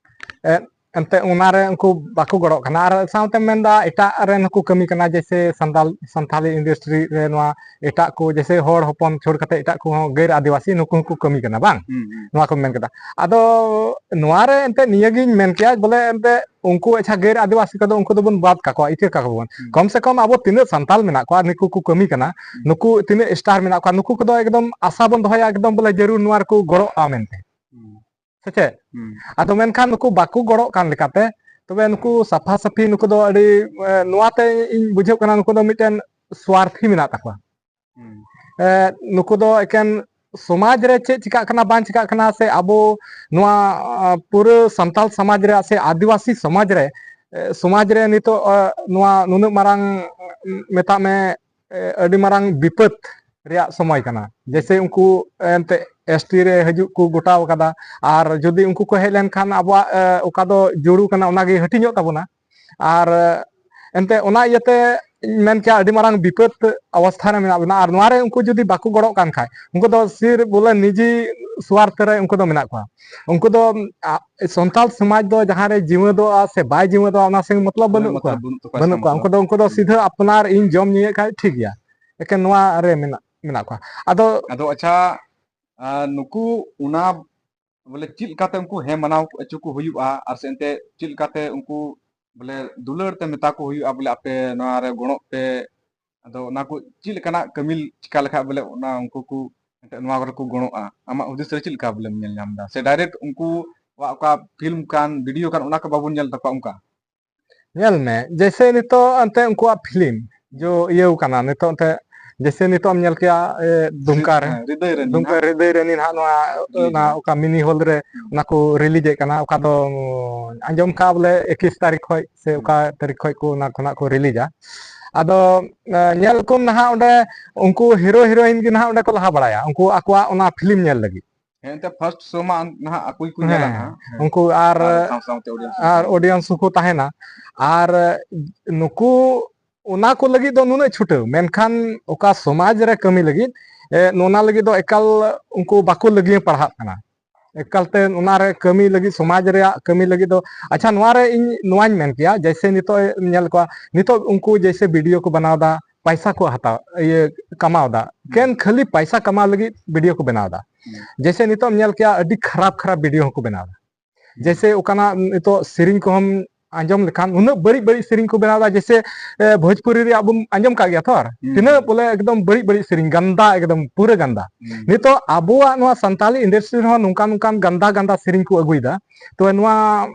ᱮ, ᱮᱱᱛᱮ ᱚᱱᱟ ᱨᱮ ᱩᱱᱠᱩ ᱵᱟᱠᱚ ᱜᱚᱲᱚᱜ ᱠᱟᱱᱟ᱾ ᱟᱨ ᱥᱟᱶᱛᱮᱢ ᱢᱮᱱᱫᱟ ᱮᱴᱟᱜ ᱨᱮᱱ ᱦᱚᱸᱠᱚ ᱠᱟᱹᱢᱤ ᱠᱟᱱᱟ, ᱡᱮᱭᱥᱮ ᱥᱟᱱᱛᱟᱞ-, ᱥᱟᱱᱛᱟᱞᱤ ᱤᱱᱰᱟᱥᱴᱨᱤ ᱨᱮ ᱱᱚᱣᱟ ᱮᱴᱟᱜ ᱠᱚ, ᱡᱮᱭᱥᱮ ᱦᱚᱲ ᱦᱚᱯᱚᱱ ᱪᱷᱟᱹᱲ ᱠᱟᱛᱮ ᱮᱴᱟᱜ ᱠᱚᱦᱚᱸ ᱜᱟᱹᱨ ᱟᱹᱫᱤᱵᱟᱹᱥᱤ ᱱᱩᱠᱩ ᱦᱚᱸᱠᱚ ᱠᱟᱹᱢᱤ ᱠᱟᱱᱟ, ᱵᱟᱝ? ᱦᱩᱸ, ᱦᱩᱸ᱾ ᱱᱚᱣᱟ ᱠᱚᱢ ᱢᱮᱱ ᱠᱮᱫᱟ᱾ ᱟᱫᱚ ᱱᱚᱣᱟ ᱨᱮ ᱮᱱᱛᱮ ᱱᱤᱭᱟᱹᱜᱤᱧ ᱢᱮᱱ ᱠᱮᱭᱟ, ᱵᱚᱞᱮ ᱮᱱᱛᱮ ᱩᱱᱠᱩ ᱟᱪᱪᱷᱟ ᱜᱟᱹᱨ ᱟᱹᱫᱤᱵᱟᱹᱥᱤ ᱠᱚᱫᱚ ᱩᱱᱠᱩ ᱫᱚᱵᱚᱱ ᱵᱟᱫ ᱠᱟᱠᱚᱣᱟ, ᱤᱠᱟᱹ ᱠᱟᱠᱚᱣᱟ ᱵᱚᱱ᱾ ᱦᱩᱸ᱾ ᱠᱚᱢ ᱥᱮ ᱠᱚᱢ ᱟᱵᱚ ᱛᱤᱱᱟᱹᱜ ᱥᱟᱱᱛᱟᱞ ᱢᱮᱱᱟᱜ ᱠᱚᱣᱟ, ᱱᱩᱠᱩ ᱠᱚ ᱠᱟᱹᱢᱤ ᱠᱟᱱᱟ, ᱦᱩᱸ᱾ ᱱᱩᱠᱩ ᱛᱤᱱᱟᱹᱜ ᱥᱴᱟᱨ ᱢᱮᱱᱟᱜ ᱠᱚᱣᱟ, ᱱᱩᱠᱩ ᱠᱚᱫᱚ ᱮᱠᱫᱚᱢ ᱟᱥᱟ ᱵᱚᱱ ᱫᱚᱦᱚᱭᱟ ᱮᱠᱫᱚᱢ ᱵᱚᱞᱮ ᱡᱟᱹᱨᱩᱲ ᱱᱚᱣᱟ ᱨᱮᱠᱚ ᱜᱚᱲᱚᱜᱼᱟ ᱢᱮᱱᱛᱮ᱾ ᱦᱩᱸ᱾ ᱥᱮ ᱪᱮᱫ? ᱦᱩᱸ᱾ ᱟᱫᱚ ᱢᱮᱱᱠᱷᱟᱱ ᱱᱩᱠᱩ ᱵᱟᱠᱚ ᱜᱚᱲᱚᱜ ᱠᱟᱱ ᱞᱮᱠᱟᱛᱮ, ᱛᱚᱵᱮ ᱱᱩᱠᱩ ᱥᱟᱯᱷᱟ ᱥᱟᱹᱯᱷᱤ ᱱᱩᱠᱩ ᱫᱚ ᱟᱹᱰᱤ, ᱮ, ᱱᱚᱣᱟᱛᱮ ᱤᱧ ᱵᱩᱡᱷᱟᱹᱜ ᱠᱟᱱᱟ ᱱᱩᱠᱩ ᱫᱚ ᱢᱤᱫᱴᱮᱱ ᱥᱣᱟᱨᱛᱷᱤ ᱢᱮᱱᱟᱜ ᱛᱟᱠᱚᱣᱟ᱾ ᱦᱩᱸ᱾ ᱮ, ᱱᱩᱠᱩ ᱫᱚ ᱮᱠᱮᱱ ᱥᱚᱢᱟᱡᱽ ᱨᱮ ᱪᱮᱫ ᱪᱤᱠᱟᱜ ᱠᱟᱱᱟ ᱵᱟᱝ ᱪᱤᱠᱟᱜ ᱠᱟᱱᱟ, ᱥᱮ ᱟᱵᱚ ᱱᱚᱣᱟ, ᱟ, ᱯᱩᱨᱟᱹ ᱥᱟᱱᱛᱟᱞ ᱥᱚᱢᱟᱡᱽ ᱨᱮ ᱥᱮ ᱟᱹᱫᱤᱵᱟᱹᱥᱤ ᱥᱚᱢᱟᱡᱽ ᱨᱮ, ᱮ, ᱥᱚᱢᱟᱡᱽ ᱨᱮ ᱱᱤᱛᱚᱜ, ᱟ, ᱱᱚᱣᱟ ᱱᱩᱱᱟᱹᱜ ᱢᱟᱨᱟᱝ, ᱢᱮᱛᱟᱜ ᱢᱮ, ᱮ, ᱟᱹᱰᱤ ᱢᱟᱨᱟᱝ ᱵᱤᱯᱚᱫ ᱨᱮᱭᱟᱜ ᱥᱚᱢᱚᱭ ᱠᱟᱱᱟ᱾ ᱡᱮᱭᱥᱮ ᱩᱱᱠᱩ ᱮᱱᱛᱮ ᱮᱥ ᱴᱤ ᱨᱮ ᱦᱤᱡᱩᱜ ᱠᱚ ᱜᱚᱴᱟᱣ ᱠᱟᱫᱟ, ᱟᱨ ᱡᱩᱫᱤ ᱩᱱᱠᱩ ᱠᱚ ᱦᱮᱡ ᱞᱮᱱᱠᱷᱟᱱ ᱟᱵᱚᱣᱟᱜ, ᱮ, ᱚᱠᱟ ᱫᱚ ᱡᱩᱲᱩ ᱠᱟᱱᱟ ᱚᱱᱟᱜᱮ ᱦᱟᱹᱴᱤᱧᱚᱜ ᱛᱟᱵᱚᱱᱟ᱾ ᱟᱨ, ᱮ, ᱮᱱᱛᱮ ᱚᱱᱟ ᱤᱭᱟᱹᱛᱮ ᱤᱧ ᱢᱮᱱ ᱠᱮᱭᱟ ᱟᱹᱰᱤ ᱢᱟᱨᱟᱝ ᱵᱤᱯᱚᱫ ᱚᱵᱚᱥᱛᱷᱟ ᱨᱮ ᱢᱮᱱᱟᱜ ᱵᱚᱱᱟ᱾ ᱟᱨ ᱱᱚᱣᱟ ᱨᱮ ᱩᱱᱠᱩ ᱡᱩᱫᱤ ᱵᱟᱠᱚ ᱜᱚᱲᱚᱜ ᱠᱟᱱ ᱠᱷᱟᱡ, ᱩᱱᱠᱩ ᱫᱚ ᱥᱤᱨ ᱵᱚᱞᱮ ᱱᱤᱡᱤ ᱥᱣᱟᱨᱛᱷ ᱨᱮ ᱩᱱᱠᱩ ᱫᱚ ᱢᱮᱱᱟᱜ ᱠᱚᱣᱟ᱾ ᱩᱱᱠᱩ ᱫᱚ, ᱟ, ᱥᱟᱱᱛᱟᱞ ᱥᱚᱢᱟᱡᱽ ᱫᱚ ᱡᱟᱦᱟᱸ ᱨᱮ ᱡᱤᱣᱮᱫᱚᱜᱼᱟ ᱥᱮ ᱵᱟᱭ ᱡᱤᱣᱮᱫᱚᱜᱼᱟ ᱚᱱᱟ ᱥᱮᱫ ᱢᱚᱛᱞᱚᱵ ᱵᱟᱹᱱᱩᱜ ᱠᱚᱣᱟ᱾ ᱢᱚᱛᱞᱚᱵ ᱵᱟᱹᱱᱩᱜ ᱛᱟᱠᱚᱣᱟ, ᱵᱟᱹᱱᱩᱜ ᱠᱚᱣᱟ᱾ ᱢᱚᱛᱞᱚᱵ᱾ ᱩᱱᱠᱩ ᱫᱚ, ᱩᱱᱠᱩ ᱫᱚ ᱦᱩᱸ᱾ ᱥᱤᱫᱷᱟᱹ ᱟᱯᱱᱟᱨ ᱤᱧ ᱡᱚᱢ ᱧᱩᱭᱮᱫ ᱠᱷᱟᱡ ᱴᱷᱤᱠ ᱜᱮᱭᱟ᱾ ᱮᱠᱮᱱ ᱱᱚᱣᱟ ᱨᱮ ᱢᱮᱱᱟᱜ, ᱢᱮᱱᱟᱜ ᱠᱚᱣᱟ᱾ ᱟᱫᱚ ᱟᱫᱚ ᱟᱪᱪᱷᱟ, ᱟ, ᱱᱩᱠᱩ ᱚᱱᱟ ᱵᱚᱞᱮ ᱪᱮᱫ ᱞᱮᱠᱟᱛᱮ ᱩᱱᱠᱩ ᱦᱮᱸ ᱢᱟᱱᱟᱣ ᱦᱚᱪᱚ ᱠᱚ ᱦᱩᱭᱩᱜᱼᱟ, ᱟᱨ ᱥᱮ ᱮᱱᱛᱮ ᱪᱮᱫ ᱞᱮᱠᱟᱛᱮ ᱩᱱᱠᱩ ᱵᱚᱞᱮ ᱫᱩᱞᱟᱹᱲ ᱛᱮ ᱢᱮᱛᱟ ᱠᱚ ᱦᱩᱭᱩᱜᱼᱟ, ᱵᱚᱞᱮ ᱟᱯᱮ ᱱᱚᱣᱟ ᱨᱮ ᱜᱚᱲᱚᱜ ᱯᱮ᱾ ᱟᱫᱚ ᱚᱱᱟ ᱠᱚ ᱪᱮᱫ ᱞᱮᱠᱟᱱᱟᱜ ᱠᱟᱹᱢᱤ ᱪᱤᱠᱟ ᱞᱮᱠᱷᱟᱡ ᱵᱚᱞᱮ ᱚᱱᱟ ᱩᱱᱠᱩ ᱠᱚ ᱮᱱᱛᱮᱫ ᱱᱚᱣᱟ ᱠᱚᱨᱮ ᱠᱚ ᱜᱚᱲᱚᱜᱼᱟ? ᱟᱢᱟᱜ ᱦᱩᱫᱤᱥ ᱨᱮ ᱪᱮᱫ ᱞᱮᱠᱟ ᱵᱚᱞᱮᱢ ᱧᱮᱞ ᱧᱟᱢ ᱮᱫᱟ? ᱥᱮ ᱰᱟᱭᱨᱮᱠᱴ ᱩᱱᱠᱩᱣᱟᱜ ᱚᱠᱟ ᱯᱷᱤᱞᱢ ᱠᱟᱱ, ᱵᱷᱤᱰᱤᱭᱳ ᱠᱟᱱ, ᱚᱱᱟ ᱠᱚ ᱵᱟᱵᱚᱱ ᱧᱮᱞ ᱛᱟᱠᱚᱣᱟ ᱚᱱᱠᱟ? ᱧᱮᱞ ᱢᱮ, ᱡᱮᱭᱥᱮ ᱱᱤᱛᱚᱜ ᱮᱱᱛᱮ ᱩᱱᱠᱩᱣᱟᱜ ᱯᱷᱤᱞᱢ ᱡᱚ ᱤᱭᱟᱹᱣ ᱠᱟᱱᱟ, ᱱᱤᱛᱚᱜ ᱮᱱᱛᱮ ᱡᱮᱭᱥᱮ ᱱᱤᱛᱚᱜ ᱮᱢ ᱧᱮᱞ ᱠᱮᱭᱟ, ᱮ, ᱫᱩᱢᱠᱟ ᱨᱮ, ᱦᱮᱸ, ᱦᱨᱤᱫᱚᱭ ᱨᱮ ᱫᱩᱢᱠᱟ ᱱᱤᱱᱦᱟ᱾ ᱦᱨᱤᱫᱚᱭ ᱨᱮ ᱱᱤᱱᱦᱟ ᱱᱚᱣᱟ, ᱨᱤᱞᱤᱡᱽ ᱚᱱᱟ ᱮᱱᱟ᱾ ᱚᱠᱟ ᱢᱤᱱᱤ ᱦᱚᱞ ᱨᱮ ᱦᱩᱸ᱾ ᱚᱱᱟ ᱠᱚ ᱨᱤᱞᱤᱡᱽ ᱮᱫ ᱠᱟᱱᱟ, ᱚᱠᱟ ᱫᱚ, ᱩᱸ, ᱟᱸᱡᱚᱢ ᱠᱟᱜᱼᱟ ᱵᱚᱞᱮ ᱮᱠᱤᱥ ᱛᱟᱹᱨᱤᱠᱷ ᱠᱷᱚᱡ ᱥᱮ ᱦᱩᱸ᱾ ᱚᱠᱟ ᱛᱟᱹᱨᱤᱠᱷ ᱠᱷᱚᱡ ᱠᱚ ᱚᱱᱟ ᱠᱷᱚᱱᱟᱜ ᱠᱚ ᱨᱤᱞᱤᱡᱟ᱾ ᱟᱫᱚ, ᱮ, ᱧᱮᱞ ᱠᱚᱢ ᱱᱟᱦᱟᱜ ᱚᱸᱰᱮ ᱩᱱᱠᱩ ᱦᱤᱨᱳ ᱦᱤᱨᱳᱭᱤᱱ ᱜᱮ ᱱᱟᱦᱟᱜ ᱚᱸᱰᱮ ᱠᱚ ᱞᱟᱦᱟ ᱵᱟᱲᱟᱭᱟ, ᱩᱱᱠᱩ ᱟᱠᱚᱣᱟᱜ ᱚᱱᱟ ᱯᱷᱤᱞᱢ ᱧᱮᱞ ᱞᱟᱹᱜᱤᱫ᱾ ᱦᱮᱸ, ᱮᱱᱛᱮ first show ᱢᱟ ᱱᱟᱦᱟᱜ ᱟᱠᱚ ᱜᱮᱠᱚ ᱧᱮᱞᱟ ᱦᱮᱸ, ᱦᱟᱸᱜ᱾ ᱦᱮᱸ᱾ ᱩᱱᱠᱩ ᱟᱨ, ᱟᱨ ᱥᱟᱶ ᱥᱟᱶᱛᱮ audience ᱦᱚᱸ ᱟᱨ ᱛᱟᱦᱮᱱᱟ᱾ Audience ᱦᱚᱸᱠᱚ ᱛᱟᱦᱮᱱᱟ᱾ ᱟᱨ ᱱᱩᱠᱩ ᱚᱱᱟ ᱠᱚ ᱞᱟᱹᱜᱤᱫ ᱫᱚ ᱱᱩᱱᱟᱹᱜ ᱪᱷᱩᱴᱟᱹᱣ, ᱢᱮᱱᱠᱷᱟᱱ ᱚᱠᱟ ᱥᱚᱢᱟᱡᱽ ᱨᱮ ᱠᱟᱹᱢᱤ ᱞᱟᱹᱜᱤᱫ, ᱮ, ᱚᱱᱟ ᱞᱟᱹᱜᱤᱫ ᱫᱚ ᱮᱠᱟᱞ ᱩᱱᱠᱩ ᱵᱟᱠᱚ ᱞᱟᱹᱜᱤᱭᱟᱹ ᱯᱟᱲᱦᱟᱜ ᱠᱟᱱᱟ᱾ ᱮᱠᱟᱞᱛᱮ ᱚᱱᱟ ᱨᱮ ᱠᱟᱹᱢᱤ ᱞᱟᱹᱜᱤᱫ, ᱥᱚᱢᱟᱡᱽ ᱨᱮᱭᱟᱜ ᱠᱟᱹᱢᱤ ᱞᱟᱹᱜᱤᱫ ᱫᱚ, ᱟᱪᱪᱷᱟ, ᱱᱚᱣᱟ ᱨᱮ ᱤᱧ ᱱᱚᱣᱟᱧ ᱢᱮᱱ ᱠᱮᱭᱟ, ᱡᱮᱭᱥᱮ ᱱᱤᱛᱚᱜ ᱧᱮᱞ ᱠᱚᱣᱟ, ᱱᱤᱛᱚᱜ ᱩᱱᱠᱩ ᱡᱮᱭᱥᱮ ᱵᱷᱤᱰᱤᱭᱳ ᱠᱚ ᱵᱮᱱᱟᱣ ᱮᱫᱟ, ᱯᱟᱭᱥᱟ ᱠᱚ ᱦᱟᱛᱟᱣ, ᱤᱭᱟᱹ, ᱠᱟᱢᱟᱣ ᱮᱫᱟ, ᱦᱩᱸ᱾ ᱮᱠᱮᱱ ᱠᱷᱟᱹᱞᱤ ᱯᱟᱭᱥᱟ ᱠᱟᱢᱟᱣ ᱞᱟᱹᱜᱤᱫ ᱵᱷᱤᱰᱤᱭᱳ ᱠᱚ ᱵᱮᱱᱟᱣ ᱮᱫᱟ᱾ ᱦᱩᱸ᱾ ᱡᱮᱭᱥᱮ ᱱᱤᱛᱚᱜ ᱮᱢ ᱧᱮᱞ ᱠᱮᱭᱟ, ᱟᱹᱰᱤ ᱠᱷᱟᱨᱟᱯ ᱠᱷᱟᱨᱟᱯ ᱵᱷᱤᱰᱤᱭᱳ ᱦᱚᱸᱠᱚ ᱵᱮᱱᱟᱣ ᱮᱫᱟ᱾ ᱦᱩᱸ᱾ ᱡᱮᱭᱥᱮ ᱚᱠᱟᱱᱟᱜ ᱱᱤᱛᱚᱜ ᱥᱮᱨᱮᱧ ᱠᱚᱦᱚᱸᱢ ᱟᱸᱡᱚᱢ ᱞᱮᱠᱷᱟᱱ, ᱩᱱᱟᱹᱜ ᱵᱟᱹᱲᱤᱡ ᱵᱟᱹᱲᱤᱡ ᱥᱮᱨᱮᱧ ᱠᱚ ᱵᱮᱱᱟᱣ ᱮᱫᱟ, ᱡᱮᱭᱥᱮ, ᱮ, ᱵᱷᱳᱡᱽᱯᱩᱨᱤ ᱨᱮᱭᱟᱜ ᱵᱚᱱ ᱟᱸᱡᱚᱢ ᱠᱟᱜ ᱜᱮᱭᱟ ᱛᱚ, ᱟᱨ ᱦᱩᱸ᱾ ᱛᱤᱱᱟᱹᱜ ᱵᱚᱞᱮ ᱮᱠᱫᱚᱢ ᱵᱟᱹᱲᱤᱡ ᱵᱟᱹᱲᱤᱡ ᱥᱮᱨᱮᱧ, ᱜᱟᱱᱫᱟ, ᱮᱠᱫᱚᱢ ᱯᱩᱨᱟᱹ ᱜᱟᱱᱫᱟ᱾ ᱦᱩᱸ᱾ ᱱᱤᱛᱚᱜ ᱟᱵᱚᱣᱟᱜ ᱱᱚᱣᱟ ᱥᱟᱱᱛᱟᱞᱤ industry ᱨᱮᱦᱚᱸ ᱱᱚᱝᱠᱟᱱ ᱱᱚᱝᱠᱟᱱ ᱜᱟᱱᱫᱟ ᱜᱟᱱᱫᱟ ᱥᱮᱨᱮᱧ ᱠᱚ ᱟᱹᱜᱩᱭᱮᱫᱟ᱾ ᱛᱚ ᱱᱚᱣᱟ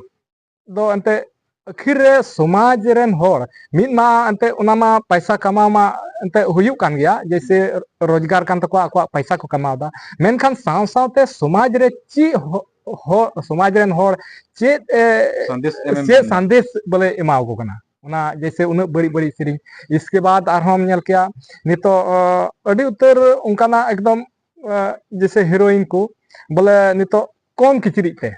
ᱫᱚ ᱮᱱᱛᱮ ᱟᱹᱠᱷᱤᱨ ᱨᱮ ᱥᱚᱢᱟᱡᱽ ᱨᱮᱱ ᱦᱚᱲ ᱢᱤᱫ ᱢᱟ ᱮᱱᱛᱮ ᱚᱱᱟ ᱢᱟ ᱯᱟᱭᱥᱟ ᱠᱟᱢᱟᱣ ᱢᱟ ᱮᱱᱛᱮ ᱦᱩᱭᱩᱜ ᱠᱟᱱ ᱜᱮᱭᱟ, ᱡᱮᱭᱥᱮ ᱨᱳᱡᱽᱜᱟᱨ ᱠᱟᱱ ᱛᱟᱠᱚᱣᱟ, ᱟᱠᱚᱣᱟᱜ ᱯᱟᱭᱥᱟ ᱠᱚ ᱠᱟᱢᱟᱣ ᱮᱫᱟ, ᱢᱮᱱᱠᱷᱟᱱ ᱥᱟᱶ ᱥᱟᱶᱛᱮ ᱥᱚᱢᱟᱡᱽ ᱨᱮ ᱪᱮᱫ ᱦᱚ-, ᱦᱚ-, ᱥᱚᱢᱟᱡᱽ ᱨᱮᱱ ᱦᱚᱲ ᱪᱮᱫ, ᱮ, ᱥᱟᱸᱫᱮᱥ ᱮᱢᱮᱢ ᱪᱮᱫ ᱢᱮᱱᱫᱟ᱾ ᱥᱟᱸᱫᱮᱥ ᱵᱚᱞᱮ ᱮᱢᱟᱣ ᱠᱚ ᱠᱟᱱᱟ, ᱚᱱᱟ ᱡᱮᱭᱥᱮ ᱩᱱᱟᱹᱜ ᱵᱟᱹᱲᱤᱡ ᱵᱟᱹᱲᱤᱡ ᱥᱮᱨᱮᱧ᱾ ᱤᱥᱠᱮ ᱵᱟᱫ ᱟᱨᱦᱚᱸᱢ ᱧᱮᱞ ᱠᱮᱭᱟ ᱱᱤᱛᱚᱜ, ᱚ, ᱟᱹᱰᱤ ᱩᱛᱟᱹᱨ ᱚᱱᱠᱟᱱᱟᱜ ᱮᱠᱫᱚᱢ, ᱚ, ᱡᱮᱭᱥᱮ ᱦᱤᱨᱳᱭᱤᱱ ᱠᱚ ᱵᱚᱞᱮ ᱱᱤᱛᱚᱜ ᱠᱚᱢ ᱠᱤᱪᱨᱤᱡ ᱛᱮ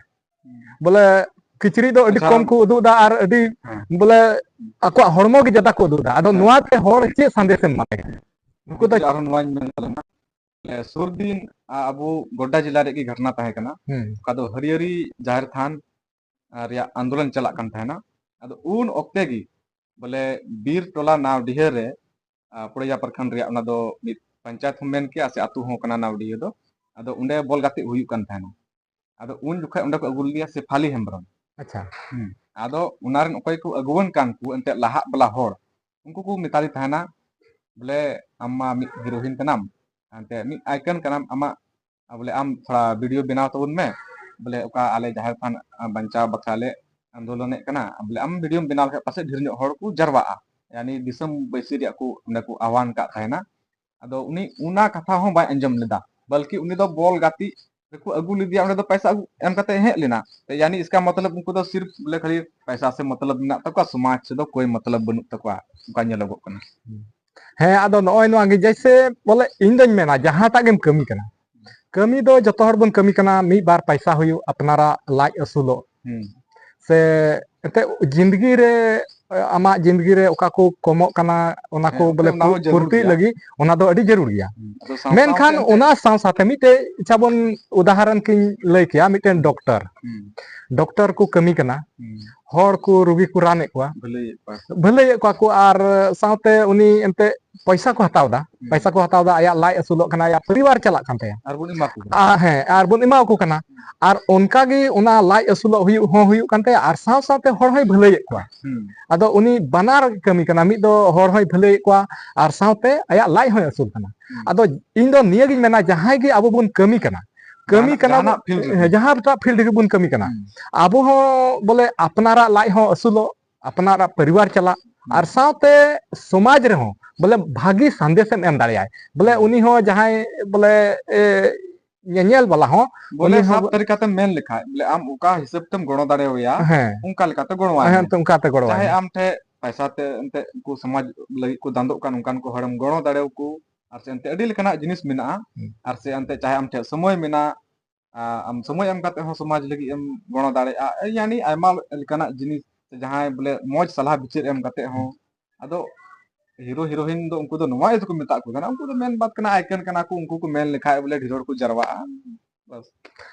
ᱵᱚᱞᱮ ᱠᱤᱪᱨᱤᱡ ᱫᱚ ᱟᱹᱰᱤ ᱟᱪᱪᱷᱟ᱾ ᱠᱚᱢ ᱠᱚ ᱩᱫᱩᱜ ᱮᱫᱟ ᱟᱨ ᱟᱹᱰᱤ ᱦᱮᱸ᱾ ᱵᱚᱞᱮ ᱟᱠᱚᱣᱟᱜ ᱦᱚᱲᱢᱚ ᱜᱮ ᱡᱟᱫᱟ ᱠᱚ ᱩᱫᱩᱜ ᱮᱫᱟ᱾ ᱟᱫᱚ ᱦᱮᱸ᱾ ᱱᱚᱣᱟ ᱛᱮ ᱦᱚᱲ ᱪᱮᱫ ᱥᱟᱸᱫᱮᱥ ᱮᱢ ᱮᱢᱟ ᱠᱚᱣᱟ? ᱱᱩᱠᱩ ᱫᱚ ᱟᱨᱦᱚᱸ ᱱᱚᱣᱟᱧ ᱢᱮᱱ ᱛᱟᱞᱟᱝᱟ᱾ ᱮ, ᱥᱩᱨ ᱫᱤᱱ, ᱟ, ᱟᱵᱚ ᱜᱚᱰᱰᱟ ᱡᱮᱞᱟ ᱨᱮᱭᱟᱜ ᱜᱮ ᱜᱷᱚᱴᱚᱱᱟ ᱛᱟᱦᱮᱸ ᱠᱟᱱᱟ᱾ ᱦᱩᱸ᱾ ᱚᱠᱟ ᱫᱚ ᱦᱟᱹᱨᱭᱟᱹᱨᱤ ᱡᱟᱦᱮᱨ ᱛᱷᱟᱱ, ᱟ, ᱨᱮᱭᱟᱜ ᱟᱱᱫᱳᱞᱚᱱ ᱪᱟᱞᱟᱜ ᱠᱟᱱ ᱛᱟᱦᱮᱱᱟ᱾ ᱟᱫᱚ ᱩᱱ ᱚᱠᱛᱮ ᱜᱮ ᱵᱚᱞᱮ ᱵᱤᱨ ᱴᱚᱞᱟ ᱱᱟᱣᱰᱤᱦᱟᱹ ᱨᱮ, ᱟ, ᱯᱚᱲᱮᱭᱟ ᱯᱨᱚᱠᱷᱚᱸᱰ ᱨᱮᱭᱟᱜ ᱚᱱᱟ ᱫᱚ ᱢᱤᱫ ᱯᱚᱧᱪᱟᱭᱮᱛ ᱦᱚᱸ ᱢᱮᱱ ᱠᱮᱭᱟ ᱥᱮ ᱟᱹᱛᱩ ᱦᱚᱸ ᱠᱟᱱᱟ ᱱᱟᱣᱰᱤᱦᱟᱹ ᱫᱚ᱾ ᱟᱫᱚ ᱚᱸᱰᱮ ᱵᱚᱞ ᱜᱟᱛᱮᱜ ᱦᱩᱭᱩᱜ ᱠᱟᱱ ᱛᱟᱦᱮᱱᱟ᱾ ᱟᱫᱚ ᱩᱱ ᱡᱚᱠᱷᱚᱱ ᱚᱸᱰᱮ ᱠᱚ ᱟᱹᱜᱩ ᱞᱮᱫᱮᱭᱟ ᱥᱮᱯᱷᱟᱞᱤ ᱦᱮᱢᱵᱨᱚᱢ᱾ ᱟᱪᱪᱷᱟ᱾ ᱦᱩᱸ᱾ ᱟᱫᱚ ᱚᱱᱟ ᱨᱮᱱ ᱚᱠᱚᱭ ᱠᱚ ᱟᱹᱜᱩᱣᱟᱹᱱ ᱠᱟᱱ ᱠᱚ ᱮᱱᱛᱮᱫ ᱞᱟᱦᱟᱜ ᱵᱟᱞᱟ ᱦᱚᱲ, ᱩᱱᱠᱩ ᱠᱚ ᱢᱮᱛᱟᱞᱤ ᱛᱟᱦᱮᱱᱟ, ᱵᱚᱞᱮ, "ᱟᱢ ᱢᱟ ᱢᱤᱫ ᱦᱤᱨᱳᱭᱤᱱ ᱠᱟᱱᱟᱢ, ᱮᱱᱛᱮᱫ ᱢᱤᱫ ᱟᱭᱠᱚᱱ ᱠᱟᱱᱟᱢ, ᱟᱢᱟᱜ ᱵᱚᱞᱮ ᱟᱢ ᱛᱷᱚᱲᱟ ᱵᱷᱤᱰᱤᱭᱳ ᱵᱮᱱᱟᱣ ᱛᱟᱵᱚᱱ ᱢᱮ, ᱵᱚᱞᱮ ᱚᱠᱟ ᱟᱞᱮ ᱡᱟᱦᱮᱨ ᱛᱷᱟᱱ ᱵᱟᱧᱪᱟᱣ ᱵᱟᱠᱷᱨᱟ ᱞᱮ ᱟᱱᱫᱳᱞᱚᱱᱮᱫ ᱠᱟᱱᱟ, ᱵᱚᱞᱮ ᱟᱢ ᱵᱷᱤᱰᱤᱭᱳᱢ ᱵᱮᱱᱟᱣ ᱞᱮᱠᱷᱟᱱ ᱯᱟᱥᱮᱡ ᱰᱷᱮᱨ ᱧᱚᱜ ᱦᱚᱲ ᱠᱚ ᱡᱟᱨᱣᱟᱜᱼᱟ, ᱭᱟᱱᱤ ᱫᱤᱥᱚᱢ ᱵᱟᱹᱭᱥᱤ ᱨᱮᱭᱟᱜ ᱠᱚ ᱚᱸᱰᱮ ᱠᱚ ᱟᱦᱣᱟᱱ ᱠᱟᱜ ᱛᱟᱦᱮᱱᱟ᱾ ᱟᱫᱚ ᱩᱱᱤ ᱚᱱᱟ ᱠᱟᱛᱷᱟ ᱦᱚᱸ ᱵᱟᱭ ᱟᱸᱡᱚᱢ ᱞᱮᱫᱟ, ᱵᱚᱞᱠᱤ ᱩᱱᱤ ᱫᱚ ᱵᱚᱞ ᱜᱟᱛᱮᱜ ᱨᱮᱠᱚ ᱟᱹᱜᱩ ᱞᱮᱫᱮᱭᱟ, ᱚᱸᱰᱮ ᱫᱚ ᱯᱚᱭᱥᱟ ᱟᱹᱜᱩ ᱮᱢ ᱠᱟᱛᱮ ᱦᱮᱡ ᱞᱮᱱᱟ᱾ ᱛᱚ ᱭᱟᱱᱤ ᱤᱥᱠᱟ ᱢᱚᱛᱞᱚᱵ ᱩᱱᱠᱩ ᱫᱚ ᱥᱤᱨᱯ ᱵᱚᱞᱮ ᱠᱷᱟᱹᱞᱤ ᱯᱚᱭᱥᱟ ᱥᱮ ᱢᱚᱛᱞᱚᱵ ᱢᱮᱱᱟᱜ ᱛᱟᱠᱚᱣᱟ, ᱥᱚᱢᱟᱡᱽ ᱥᱮᱫ ᱫᱚ ᱠᱳᱭ ᱢᱚᱛᱞᱚᱵ ᱵᱟᱹᱱᱩᱜ ᱛᱟᱠᱚᱣᱟ, ᱚᱱᱠᱟ ᱧᱮᱞᱚᱜᱚᱜ ᱠᱟᱱᱟ᱾ ᱦᱮᱸ, ᱟᱫᱚ ᱱᱚᱜᱼᱚᱭ ᱱᱚᱣᱟ ᱜᱮ, ᱡᱮᱭᱥᱮ ᱵᱚᱞᱮ ᱤᱧ ᱫᱚᱧ ᱢᱮᱱᱟ, ᱡᱟᱦᱟᱸᱴᱟᱜ ᱜᱮᱢ ᱠᱟᱹᱢᱤ ᱠᱟᱱᱟ, ᱠᱟᱹᱢᱤ ᱫᱚ ᱡᱚᱛᱚ ᱦᱚᱲ ᱵᱚᱱ ᱠᱟᱹᱢᱤ ᱠᱟᱱᱟ, ᱢᱤᱫ ᱵᱟᱨ ᱯᱚᱭᱥᱟ ᱦᱩᱭᱩᱜ, ᱟᱯᱱᱟᱨᱟᱜ ᱞᱟᱡ ᱟᱹᱥᱩᱞᱚᱜ, ᱦᱩᱸ᱾ ᱥᱮ ᱮᱱᱛᱮᱫ ᱡᱤᱱᱫᱜᱤ ᱨᱮ, ᱟᱢᱟᱜ ᱡᱤᱱᱫᱜᱤ ᱨᱮ ᱚᱠᱟ ᱠᱚ ᱠᱚᱢᱚᱜ ᱠᱟᱱᱟ, ᱚᱱᱟ ᱠᱚ ᱦᱮᱸ, ᱵᱚᱞᱮ ᱚᱱᱟ ᱦᱚᱸ ᱡᱟᱹᱨᱩᱲ ᱯᱩᱨᱛᱤᱜ ᱜᱮᱭᱟ᱾ ᱞᱟᱹᱜᱤᱫ, ᱚᱱᱟ ᱫᱚ ᱟᱹᱰᱤ ᱡᱟᱹᱨᱩᱲ ᱜᱮᱭᱟ᱾ ᱦᱩᱸ, ᱟᱫᱚ ᱥᱟᱶ ᱢᱮᱱᱠᱷᱟᱱ ᱥᱟᱶᱛᱮ ᱮᱱᱛᱮᱫ ᱚᱱᱟ ᱥᱟᱶ ᱥᱟᱶᱛᱮ ᱢᱤᱫᱴᱮᱡ, ᱟᱪᱪᱷᱟ, ᱵᱚᱱ ᱩᱫᱟᱦᱚᱨᱚᱱ ᱠᱤᱧ ᱞᱟᱹᱭ ᱠᱮᱭᱟ, ᱢᱤᱫᱴᱮᱱ ᱦᱩᱸ᱾ ᱰᱚᱠᱴᱚᱨ᱾ ᱦᱩᱸ᱾ ᱰᱚᱠᱴᱚᱨ ᱠᱚ ᱠᱟᱹᱢᱤ ᱠᱟᱱᱟ, ᱦᱩᱸ᱾ ᱦᱚᱲ ᱠᱚ, ᱨᱩᱜᱤ ᱠᱚ ᱨᱟᱱᱮᱫ ᱠᱚᱣᱟ, ᱵᱷᱟᱹᱞᱟᱹᱭᱮᱫ ᱠᱚᱣᱟ ᱠᱚ᱾ ᱵᱷᱟᱹᱞᱟᱹᱭᱮᱫ ᱠᱚᱣᱟ ᱠᱚ, ᱟᱨ ᱥᱟᱶᱛᱮ ᱩᱱᱤ ᱮᱱᱛᱮᱫ ᱯᱚᱭᱥᱟ ᱠᱚ ᱦᱟᱛᱟᱣ ᱮᱫᱟ, ᱦᱩᱸ᱾ ᱯᱚᱭᱥᱟ ᱠᱚ ᱦᱟᱛᱟᱣ ᱮᱫᱟ, ᱟᱭᱟᱜ ᱞᱟᱡ ᱟᱹᱥᱩᱞᱚᱜ ᱠᱟᱱᱟ, ᱟᱭᱟᱜ ᱯᱚᱨᱤᱵᱟᱨ ᱪᱟᱞᱟᱜ ᱠᱟᱱ ᱛᱟᱭᱟ᱾ ᱟᱨ ᱵᱚᱱ ᱮᱢᱟ ᱠᱚ ᱠᱟᱱᱟ᱾ ᱟ, ᱦᱮᱸ, ᱟᱨ ᱵᱚᱱ ᱮᱢᱟ ᱠᱚ ᱠᱟᱱᱟ᱾ ᱦᱩᱸ᱾ ᱟᱨ ᱚᱱᱠᱟ ᱜᱮ ᱚᱱᱟ ᱞᱟᱡ ᱟᱹᱥᱩᱞᱚᱜ ᱦᱩᱭᱩᱜ ᱦᱚᱸ ᱦᱩᱭᱩᱜ ᱠᱟᱱ ᱛᱟᱭᱟ, ᱟᱨ ᱥᱟᱶ ᱥᱟᱶᱛᱮ ᱦᱚᱲ ᱦᱚᱸᱭ ᱵᱷᱟᱹᱞᱟᱹᱭᱮᱫ ᱠᱚᱣᱟ᱾ ᱦᱩᱸ᱾ ᱟᱫᱚ ᱩᱱᱤ ᱵᱟᱱᱟᱨ ᱠᱟᱹᱢᱤ ᱠᱟᱱᱟ, ᱢᱤᱫ ᱫᱚ ᱦᱚᱲ ᱦᱚᱸᱭ ᱵᱷᱟᱹᱞᱟᱹᱭᱮᱫ ᱠᱚᱣᱟ, ᱟᱨ ᱥᱟᱶᱛᱮ ᱟᱭᱟᱜ ᱞᱟᱡ ᱦᱚᱸᱭ ᱟᱹᱥᱩᱞ ᱠᱟᱱᱟ᱾ ᱦᱩᱸ᱾ ᱟᱫᱚ ᱤᱧ ᱫᱚ ᱱᱤᱭᱟᱹ ᱜᱤᱧ ᱢᱮᱱᱟ, ᱡᱟᱦᱟᱸᱭ ᱜᱮ ᱟᱵᱚ ᱵᱚᱱ ᱠᱟᱹᱢᱤ ᱠᱟᱱᱟ, ᱠᱟᱹᱢᱤ ᱡᱟᱦᱟᱱᱟᱜ, ᱠᱟᱱᱟ ᱡᱟᱦᱟᱱᱟᱜ ᱵᱚᱱ, field ᱨᱮᱜᱮ᱾ ᱦᱮᱸ, ᱡᱟᱦᱟᱸᱴᱟᱜ field ᱨᱮᱜᱮ ᱵᱚᱱ ᱠᱟᱹᱢᱤ ᱠᱟᱱᱟ, ᱦᱩᱸ᱾ ᱟᱵᱚ ᱦᱚᱸ ᱵᱚᱞᱮ ᱟᱯᱱᱟᱨᱟᱜ ᱞᱟᱡ ᱦᱚᱸ ᱟᱹᱥᱩᱞᱚᱜ, ᱟᱯᱱᱟᱨᱟᱜ ᱯᱚᱨᱤᱵᱟᱨ ᱪᱟᱞᱟᱜ, ᱦᱩᱸ᱾ ᱟᱨ ᱥᱟᱶᱛᱮ ᱥᱚᱢᱟᱡᱽ ᱨᱮᱦᱚᱸ ᱵᱚᱞᱮ ᱵᱷᱟᱹᱜᱤ ᱥᱟᱸᱫᱮᱥ ᱮᱢ ᱮᱢ ᱫᱟᱲᱮᱭᱟᱭ᱾ ᱵᱚᱞᱮ ᱦᱩᱸ᱾ ᱩᱱᱤ ᱦᱚᱸ ᱡᱟᱦᱟᱸᱭ ᱵᱚᱞᱮ, ᱮ, ᱧᱮᱧᱮᱞ ᱵᱟᱞᱟ ᱦᱚᱸ, ᱵᱚᱞᱮ ᱩᱱᱤ ᱦᱚᱸ ᱥᱟᱯ ᱵᱚ- ᱛᱟᱹᱨᱤᱠᱟ ᱛᱮᱢ ᱢᱮᱱ ᱞᱮᱠᱷᱟᱡ, ᱵᱚᱞᱮ ᱟᱢ ᱚᱠᱟ ᱦᱤᱥᱟᱹᱵ ᱛᱮᱢ ᱜᱚᱲᱚ ᱫᱟᱲᱮᱣᱟᱭᱟ, ᱦᱮᱸ᱾ ᱚᱱᱠᱟ ᱞᱮᱠᱟᱛᱮ ᱜᱚᱲᱚᱣᱟᱭ ᱦᱮᱸ, ᱢᱮ᱾ ᱛᱚ ᱚᱱᱠᱟᱛᱮ ᱜᱚᱲᱚᱣᱟᱭ ᱪᱟᱦᱮ ᱢᱮ᱾ ᱟᱢ ᱴᱷᱮᱡ ᱯᱟᱭᱥᱟ ᱛᱮ ᱮᱱᱛᱮᱫ ᱩᱱᱠᱩ ᱥᱚᱢᱟᱡᱽ ᱞᱟᱹᱜᱤᱫ ᱠᱚ ᱫᱟᱱᱫᱚᱜ ᱠᱟᱱ, ᱚᱱᱠᱟᱱ ᱠᱚ ᱦᱚᱲᱮᱢ ᱜᱚᱲᱚ ᱫᱟᱲᱮᱭᱟᱠᱚ, ᱟᱨ ᱥᱮ ᱮᱱᱛᱮᱫ ᱟᱹᱰᱤ ᱞᱮᱠᱟᱱᱟᱜ ᱡᱤᱱᱤᱥ ᱢᱮᱱᱟᱜᱼᱟ, ᱦᱩᱸ᱾ ᱟᱨ ᱥᱮ ᱮᱱᱛᱮᱫ ᱪᱟᱦᱮ ᱟᱢ ᱴᱷᱮᱡ ᱥᱚᱢᱚᱭ ᱢᱮᱱᱟᱜ, ᱟ, ᱟᱢ ᱥᱚᱢᱚᱭ ᱮᱢ ᱠᱟᱛᱮ ᱦᱚᱸ ᱥᱚᱢᱟᱡᱽ ᱞᱟᱹᱜᱤᱫ ᱮᱢ ᱜᱚᱲᱚ ᱫᱟᱲᱮᱭᱟᱜᱼᱟ, ᱮ, ᱭᱟᱱᱤ ᱟᱭᱢᱟ ᱞᱮᱠᱟᱱᱟᱜ ᱡᱤᱱᱤᱥ, ᱥᱮ ᱡᱟᱦᱟᱸᱭ ᱵᱚᱞᱮ ᱢᱚᱡᱽ ᱥᱟᱞᱦᱟ ᱵᱤᱪᱟᱹᱨ ᱮᱢ ᱠᱟᱛᱮ ᱦᱚᱸ᱾ ᱦᱩᱸ᱾ ᱟᱫᱚ ᱦᱤᱨᱳ ᱦᱤᱨᱳᱭᱤᱱ ᱫᱚ ᱩᱱᱠᱩ ᱫᱚ ᱱᱚᱣᱟ ᱤᱭᱟᱹ ᱛᱮᱠᱚ ᱢᱮᱛᱟᱜ ᱠᱚ ᱠᱟᱱᱟ, ᱩᱱᱠᱩ ᱫᱚ ᱢᱮᱱ ᱵᱟᱫ ᱠᱟᱱᱟ, ᱟᱭᱠᱚᱱ ᱠᱟᱱᱟ ᱠᱚ, ᱩᱱᱠᱩ ᱠᱚ ᱢᱮᱱ ᱞᱮᱠᱷᱟᱡ ᱵᱚᱞᱮ ᱰᱷᱮᱨ ᱦᱚᱲ ᱠᱚ ᱡᱟᱨᱣᱟᱜᱼᱟ᱾ ᱵᱟᱥ᱾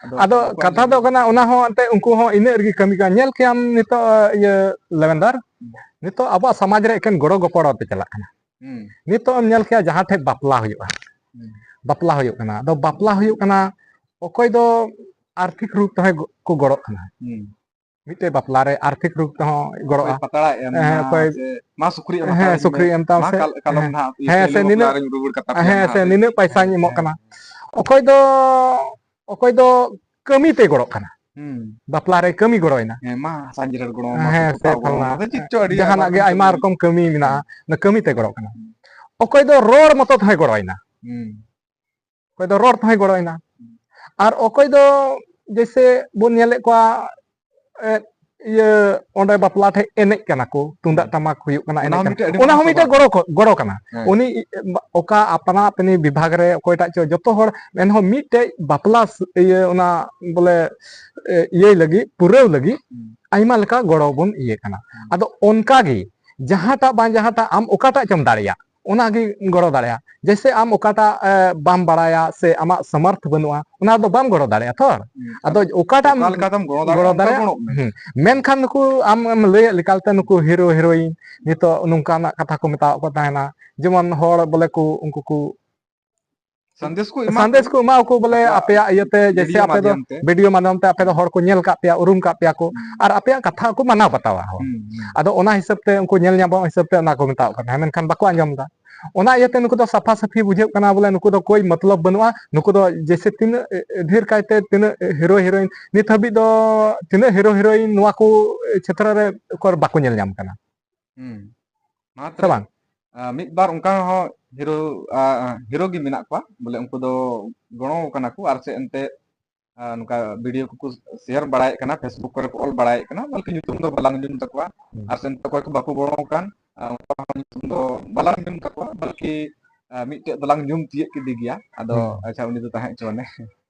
ᱟᱫᱚ ᱟᱫᱚ ᱩᱱᱠᱩᱣᱟᱜ ᱠᱟᱛᱷᱟ ᱧᱮᱞ ᱫᱚ ᱠᱟᱱᱟ, ᱚᱱᱟ ᱦᱚᱸ ᱮᱱᱛᱮ ᱩᱱᱠᱩ ᱦᱚᱸ ᱤᱱᱟᱹᱜ ᱨᱮᱜᱮ ᱠᱟᱹᱢᱤ ᱠᱟᱱᱟ᱾ ᱧᱮᱞ ᱠᱮᱭᱟᱢ ᱱᱤᱛᱚᱜ, ᱤᱭᱟᱹ, ᱞᱮᱵᱮᱱᱫᱟᱨ, ᱦᱩᱸ᱾ ᱱᱤᱛᱚᱜ ᱟᱵᱚᱣᱟᱜ ᱥᱚᱢᱟᱡᱽ ᱨᱮ ᱮᱠᱮᱱ ᱜᱚᱲᱚ ᱜᱚᱯᱚᱲᱚ ᱛᱮ ᱪᱟᱞᱟᱜ ᱠᱟᱱᱟ᱾ ᱦᱩᱸ᱾ ᱱᱤᱛᱚᱜ ᱮᱢ ᱧᱮᱞ ᱠᱮᱭᱟ ᱡᱟᱦᱟᱸ ᱴᱷᱮᱡ ᱵᱟᱯᱞᱟ ᱦᱩᱭᱩᱜᱼᱟ, ᱦᱩᱸ᱾ ᱵᱟᱯᱞᱟ ᱦᱩᱭᱩᱜ ᱠᱟᱱᱟ, ᱟᱫᱚ ᱵᱟᱯᱞᱟ ᱦᱩᱭᱩᱜ ᱠᱟᱱᱟ, ᱚᱠᱚᱭ ᱫᱚ ᱟᱨᱛᱷᱤᱠ ᱨᱩᱯ ᱛᱮᱦᱚᱸ ᱜᱚ-, ᱠᱚ ᱜᱚᱲᱚᱜ ᱠᱟᱱᱟ᱾ ᱦᱩᱸ᱾ ᱢᱤᱫᱴᱮᱡ ᱵᱟᱯᱞᱟ ᱨᱮ ᱟᱨᱛᱷᱤᱠ ᱨᱩᱯ ᱛᱮᱦᱚᱸ ᱜᱚᱲᱚᱜᱼᱟ᱾ ᱯᱟᱛᱲᱟ ᱮᱢ ᱦᱮᱸ, ᱱᱟ ᱚᱠᱚᱭ- ᱥᱮ ᱢᱟ ᱥᱩᱠᱨᱤ ᱮᱢ ᱦᱮᱸ, ᱥᱩᱠᱨᱤ ᱮᱢ ᱛᱟᱢ ᱥᱮ, ᱦᱮᱸ, ᱦᱮᱸ, ᱥᱮ ᱱᱤᱱᱟᱹᱜ- ᱦᱮᱸ, ᱥᱮ ᱱᱤᱱᱟᱹᱜ ᱯᱟᱭᱥᱟᱧ ᱮᱢᱚᱜ ᱠᱟᱱᱟ᱾ ᱚᱠᱚᱭ ᱫᱚ ᱚᱠᱚᱭ ᱫᱚ ᱠᱟᱹᱢᱤ ᱛᱮ ᱜᱚᱲᱚᱜ ᱠᱟᱱᱟ᱾ ᱵᱟᱯᱞᱟ ᱨᱮ ᱠᱟᱹᱢᱤ ᱜᱚᱲᱚᱭᱮᱱᱟ᱾ ᱦᱮᱸ, ᱢᱟ ᱥᱟᱸᱡ ᱨᱮ ᱜᱚᱲᱚ ᱦᱮᱸ, ᱥᱮ ᱯᱷᱟᱞᱱᱟ, ᱡᱟᱦᱟᱱᱟᱜ ᱜᱮ ᱟᱭᱢᱟ ᱨᱚᱠᱚᱢ ᱠᱟᱹᱢᱤ ᱢᱮᱱᱟᱜᱼᱟ, ᱚᱱᱟ ᱠᱟᱹᱢᱤ ᱛᱮ ᱜᱚᱲᱚᱜ ᱠᱟᱱᱟ᱾ ᱚᱠᱚᱭ ᱫᱚ ᱨᱚᱲ ᱢᱚᱛᱚ ᱛᱮᱦᱚᱸᱭ ᱜᱚᱲᱚᱭᱮᱱᱟ᱾ ᱚᱠᱚᱭ ᱫᱚ ᱨᱚᱲ ᱛᱮᱦᱚᱸᱭ ᱜᱚᱲᱚᱭᱮᱱᱟ᱾ ᱟᱨ ᱚᱠᱚᱭ ᱫᱚ ᱡᱮᱭᱥᱮ ᱵᱚᱱ ᱧᱮᱞᱮᱫ ᱠᱚᱣᱟ, ᱮ, ᱤᱭᱟᱹ, ᱚᱸᱰᱮ ᱵᱟᱯᱞᱟ ᱴᱷᱮᱡ ᱮᱱᱮᱡ ᱠᱟᱱᱟ ᱠᱚ, ᱛᱩᱢᱫᱟᱜ ᱴᱟᱢᱟᱠ ᱦᱩᱭᱩᱜ ᱠᱟᱱᱟ, ᱚᱱᱟ ᱮᱱᱮᱡ ᱦᱚᱸ ᱠᱟᱱᱟ᱾ ᱢᱤᱫᱴᱮᱡ ᱟᱹᱰᱤ ᱚᱱᱟ ᱦᱚᱸ ᱢᱟᱨᱟᱝ ᱢᱤᱫᱴᱮᱡ ᱥᱚᱵᱷᱟ᱾ ᱜᱚᱲᱚ ᱠᱚ- ᱜᱚᱲᱚ ᱠᱟᱱᱟ᱾ ᱦᱮᱸ᱾ ᱩᱱᱤ ᱚᱠᱟ ᱟᱯᱱᱟ ᱟᱯᱱᱤ ᱵᱤᱵᱷᱟᱜᱽ ᱨᱮ ᱚᱠᱚᱭᱴᱟᱜ ᱪᱚ, ᱡᱚᱛᱚ ᱦᱚᱲ, ᱮᱱᱦᱚᱸ ᱢᱤᱫᱴᱮᱡ ᱵᱟᱯᱞᱟ ᱥ- ᱤᱭᱟᱹ, ᱚᱱᱟ ᱵᱚᱞᱮ, ᱮ, ᱤᱭᱟᱹᱭ ᱞᱟᱹᱜᱤᱫ, ᱯᱩᱨᱟᱹᱣ ᱞᱟᱹᱜᱤᱫ ᱦᱩᱸ᱾ ᱟᱭᱢᱟ ᱞᱮᱠᱟ ᱜᱚᱲᱚ ᱵᱚᱱ ᱤᱭᱟᱹ ᱠᱟᱱᱟ᱾ ᱦᱩᱸ᱾ ᱟᱫᱚ ᱚᱱᱠᱟ ᱜᱮ ᱡᱟᱦᱟᱸᱴᱟᱜ ᱵᱟᱝ ᱡᱟᱦᱟᱸᱴᱟᱜ ᱟᱢ ᱚᱠᱟᱴᱟᱜ ᱪᱚᱢ ᱫᱟᱲᱮᱭᱟᱜ, ᱚᱱᱟᱜᱮ ᱜᱚᱲᱚ ᱫᱟᱲᱮᱭᱟᱜᱼᱟ᱾ ᱡᱮᱭᱥᱮ ᱟᱢ ᱚᱠᱟᱴᱟᱜ, ᱮ, ᱵᱟᱢ ᱵᱟᱲᱟᱭᱟ ᱥᱮ ᱟᱢᱟᱜ ᱥᱟᱢᱚᱨᱛᱷ ᱵᱟᱹᱱᱩᱜᱼᱟ, ᱚᱱᱟ ᱫᱚ ᱵᱟᱢ ᱜᱚᱲᱚ ᱫᱟᱲᱮᱭᱟᱜᱼᱟ ᱛᱷᱚᱨ᱾ ᱦᱩᱸ᱾ ᱟᱫᱚ ᱚᱠᱟᱴᱟᱜ ᱚᱠᱟ ᱞᱮᱠᱟᱛᱮᱢ ᱜᱚᱲᱚ ᱫᱟᱲᱮᱭᱟᱜᱼᱟ, ᱜᱚᱲᱚ ᱚᱱᱠᱟ ᱫᱟᱲᱮᱭᱟᱜᱼᱟ, ᱜᱚᱲᱚᱜ ᱢᱮ᱾ ᱦᱩᱸ᱾ ᱢᱮᱱᱠᱷᱟᱱ ᱱᱩᱠᱩ ᱟᱢ ᱮᱢ ᱞᱟᱹᱭᱮᱫ ᱞᱮᱠᱟᱛᱮ ᱱᱩᱠᱩ ᱦᱤᱨᱳ ᱦᱤᱨᱳᱭᱤᱱ ᱱᱤᱛᱚᱜ ᱱᱚᱝᱠᱟᱱᱟᱜ ᱠᱟᱛᱷᱟ ᱠᱚ ᱢᱮᱛᱟᱣᱟᱜ ᱠᱚ ᱛᱟᱦᱮᱱᱟ, ᱡᱮᱢᱚᱱ ᱦᱚᱲ ᱵᱚᱞᱮ ᱠᱚ ᱩᱱᱠᱩ ᱠᱚ ᱥᱟᱸᱫᱮᱥ ᱠᱚ ᱮᱢᱟ ᱥᱟᱸᱫᱮᱥ ᱠᱚ᱾ ᱠᱚ ᱮᱢᱟ ᱠᱚ ᱵᱚᱞᱮ ᱟᱠᱚᱣᱟᱜ ᱟᱯᱮᱭᱟᱜ ᱤᱭᱟᱹᱛᱮ, ᱡᱮᱭᱥᱮ video ᱟᱯᱮ ᱫᱚ ᱢᱟᱫᱷᱭᱚᱢ ᱛᱮ᱾ ᱵᱷᱤᱰᱤᱭᱳ ᱢᱟᱫᱷᱭᱚᱢ ᱛᱮ ᱟᱯᱮ ᱫᱚ ᱦᱚᱲ ᱠᱚ ᱧᱮᱞ ᱠᱟᱜ ᱯᱮᱭᱟ, ᱩᱨᱩᱢ ᱠᱟᱜ ᱯᱮᱭᱟ ᱠᱚ, ᱦᱩᱸ᱾ ᱟᱨ ᱟᱯᱮᱭᱟᱜ ᱠᱟᱛᱷᱟ ᱠᱚ ᱢᱟᱱᱟᱣ ᱵᱟᱛᱟᱣᱟ ᱦᱚᱲ᱾ ᱦᱩᱸ, ᱦᱩᱸ᱾ ᱟᱫᱚ ᱚᱱᱟ ᱦᱤᱥᱟᱹᱵ ᱛᱮ ᱩᱱᱠᱩ ᱧᱮᱞ ᱧᱟᱢᱚᱜ ᱦᱤᱥᱟᱹᱵ ᱛᱮ ᱚᱱᱟ ᱠᱚ ᱢᱮᱛᱟᱣ ᱠᱚ ᱛᱟᱦᱮᱸᱫ, ᱢᱮᱱᱠᱷᱟᱱ ᱵᱟᱠᱚ ᱟᱸᱡᱚᱢ ᱮᱫᱟ᱾ ᱚᱱᱟ ᱤᱭᱟᱹᱛᱮ ᱱᱩᱠᱩ ᱫᱚ ᱥᱟᱯᱷᱟ ᱥᱟᱹᱯᱷᱤ ᱵᱩᱡᱷᱟᱹᱜ ᱠᱟᱱᱟ, ᱵᱚᱞᱮ ᱱᱩᱠᱩ ᱫᱚ ᱠᱳᱭ ᱢᱚᱛᱞᱚᱵ ᱵᱟᱹᱱᱩᱜᱼᱟ᱾ ᱱᱩᱠᱩ ᱫᱚ ᱡᱮᱭᱥᱮ ᱛᱤᱱᱟᱹᱜ, ᱮ, ᱮ, ᱰᱷᱮᱨ ᱠᱟᱭᱛᱮ ᱛᱤᱱᱟᱹᱜ, ᱮ, ᱦᱤᱨᱳ ᱦᱤᱨᱳᱭᱤᱱ ᱱᱤᱛ ᱦᱟᱹᱵᱤᱡ ᱫᱚ ᱛᱤᱱᱟᱹᱜ ᱦᱤᱨᱳ ᱦᱤᱨᱳᱭᱤᱱ ᱱᱚᱣᱟ ᱠᱚ ᱪᱷᱮᱛᱨᱚ ᱨᱮ ᱩᱠᱩᱨ ᱵᱟᱠᱚ ᱧᱮᱞ ᱧᱟᱢ ᱠᱟᱱᱟ᱾ ᱦᱩᱸ᱾ ᱢᱟ ᱥᱮ ᱛᱚᱵᱮ, ᱵᱟᱝ? ᱟ, ᱢᱤᱫ ᱵᱟᱨ ᱚᱱᱠᱟ ᱦᱚᱸ ᱦᱤᱨᱳ, ᱟ, ᱦᱤᱨᱳ ᱜᱮ ᱢᱮᱱᱟᱜ ᱠᱚᱣᱟ, ᱵᱚᱞᱮ ᱩᱱᱠᱩ ᱫᱚ ᱜᱚᱲᱚ ᱠᱟᱱᱟ ᱠᱚ, ᱟᱨ ᱪᱮᱫ ᱮᱱᱛᱮ, ᱟ, ᱱᱚᱝᱠᱟ ᱵᱷᱤᱰᱤᱭᱳ ᱠᱚᱠᱚ ᱥᱮᱭᱟᱨ ᱵᱟᱲᱟᱭᱮᱫ ᱠᱟᱱᱟ, ᱯᱷᱮᱥᱵᱩᱠ ᱠᱚᱨᱮ ᱠᱚ ᱚᱞ ᱵᱟᱲᱟᱭᱮᱫ ᱠᱟᱱᱟ, ᱵᱚᱞᱠᱤ ᱧᱩᱛᱩᱢ ᱫᱚ ᱵᱟᱞᱟᱝ ᱧᱩᱢ ᱛᱟᱠᱚᱣᱟ᱾ ᱦᱩᱸ᱾ ᱟᱨ ᱥᱮ ᱚᱠᱚᱭ ᱠᱚ ᱵᱟᱠᱚ ᱜᱚᱲᱚ ᱟᱠᱟᱱ, ᱟ, ᱚᱱᱠᱟ ᱦᱚᱸ ᱧᱩᱛᱩᱢ ᱫᱚ ᱵᱟᱞᱟᱝ ᱧᱩᱢ ᱛᱟᱠᱚᱣᱟ, ᱵᱚᱞᱠᱤ, ᱟ, ᱢᱤᱫᱴᱮᱡ ᱫᱚᱞᱟᱝ ᱧᱩᱢ ᱛᱤᱭᱟᱹᱜ ᱠᱮᱫᱮ ᱜᱮᱭᱟ᱾ ᱟᱫᱚ, ᱦᱩᱸ᱾ ᱟᱪᱪᱷᱟ, ᱩᱱᱤ ᱫᱚ ᱛᱟᱦᱮᱸ ᱦᱚᱪᱚᱣᱟᱱᱮ᱾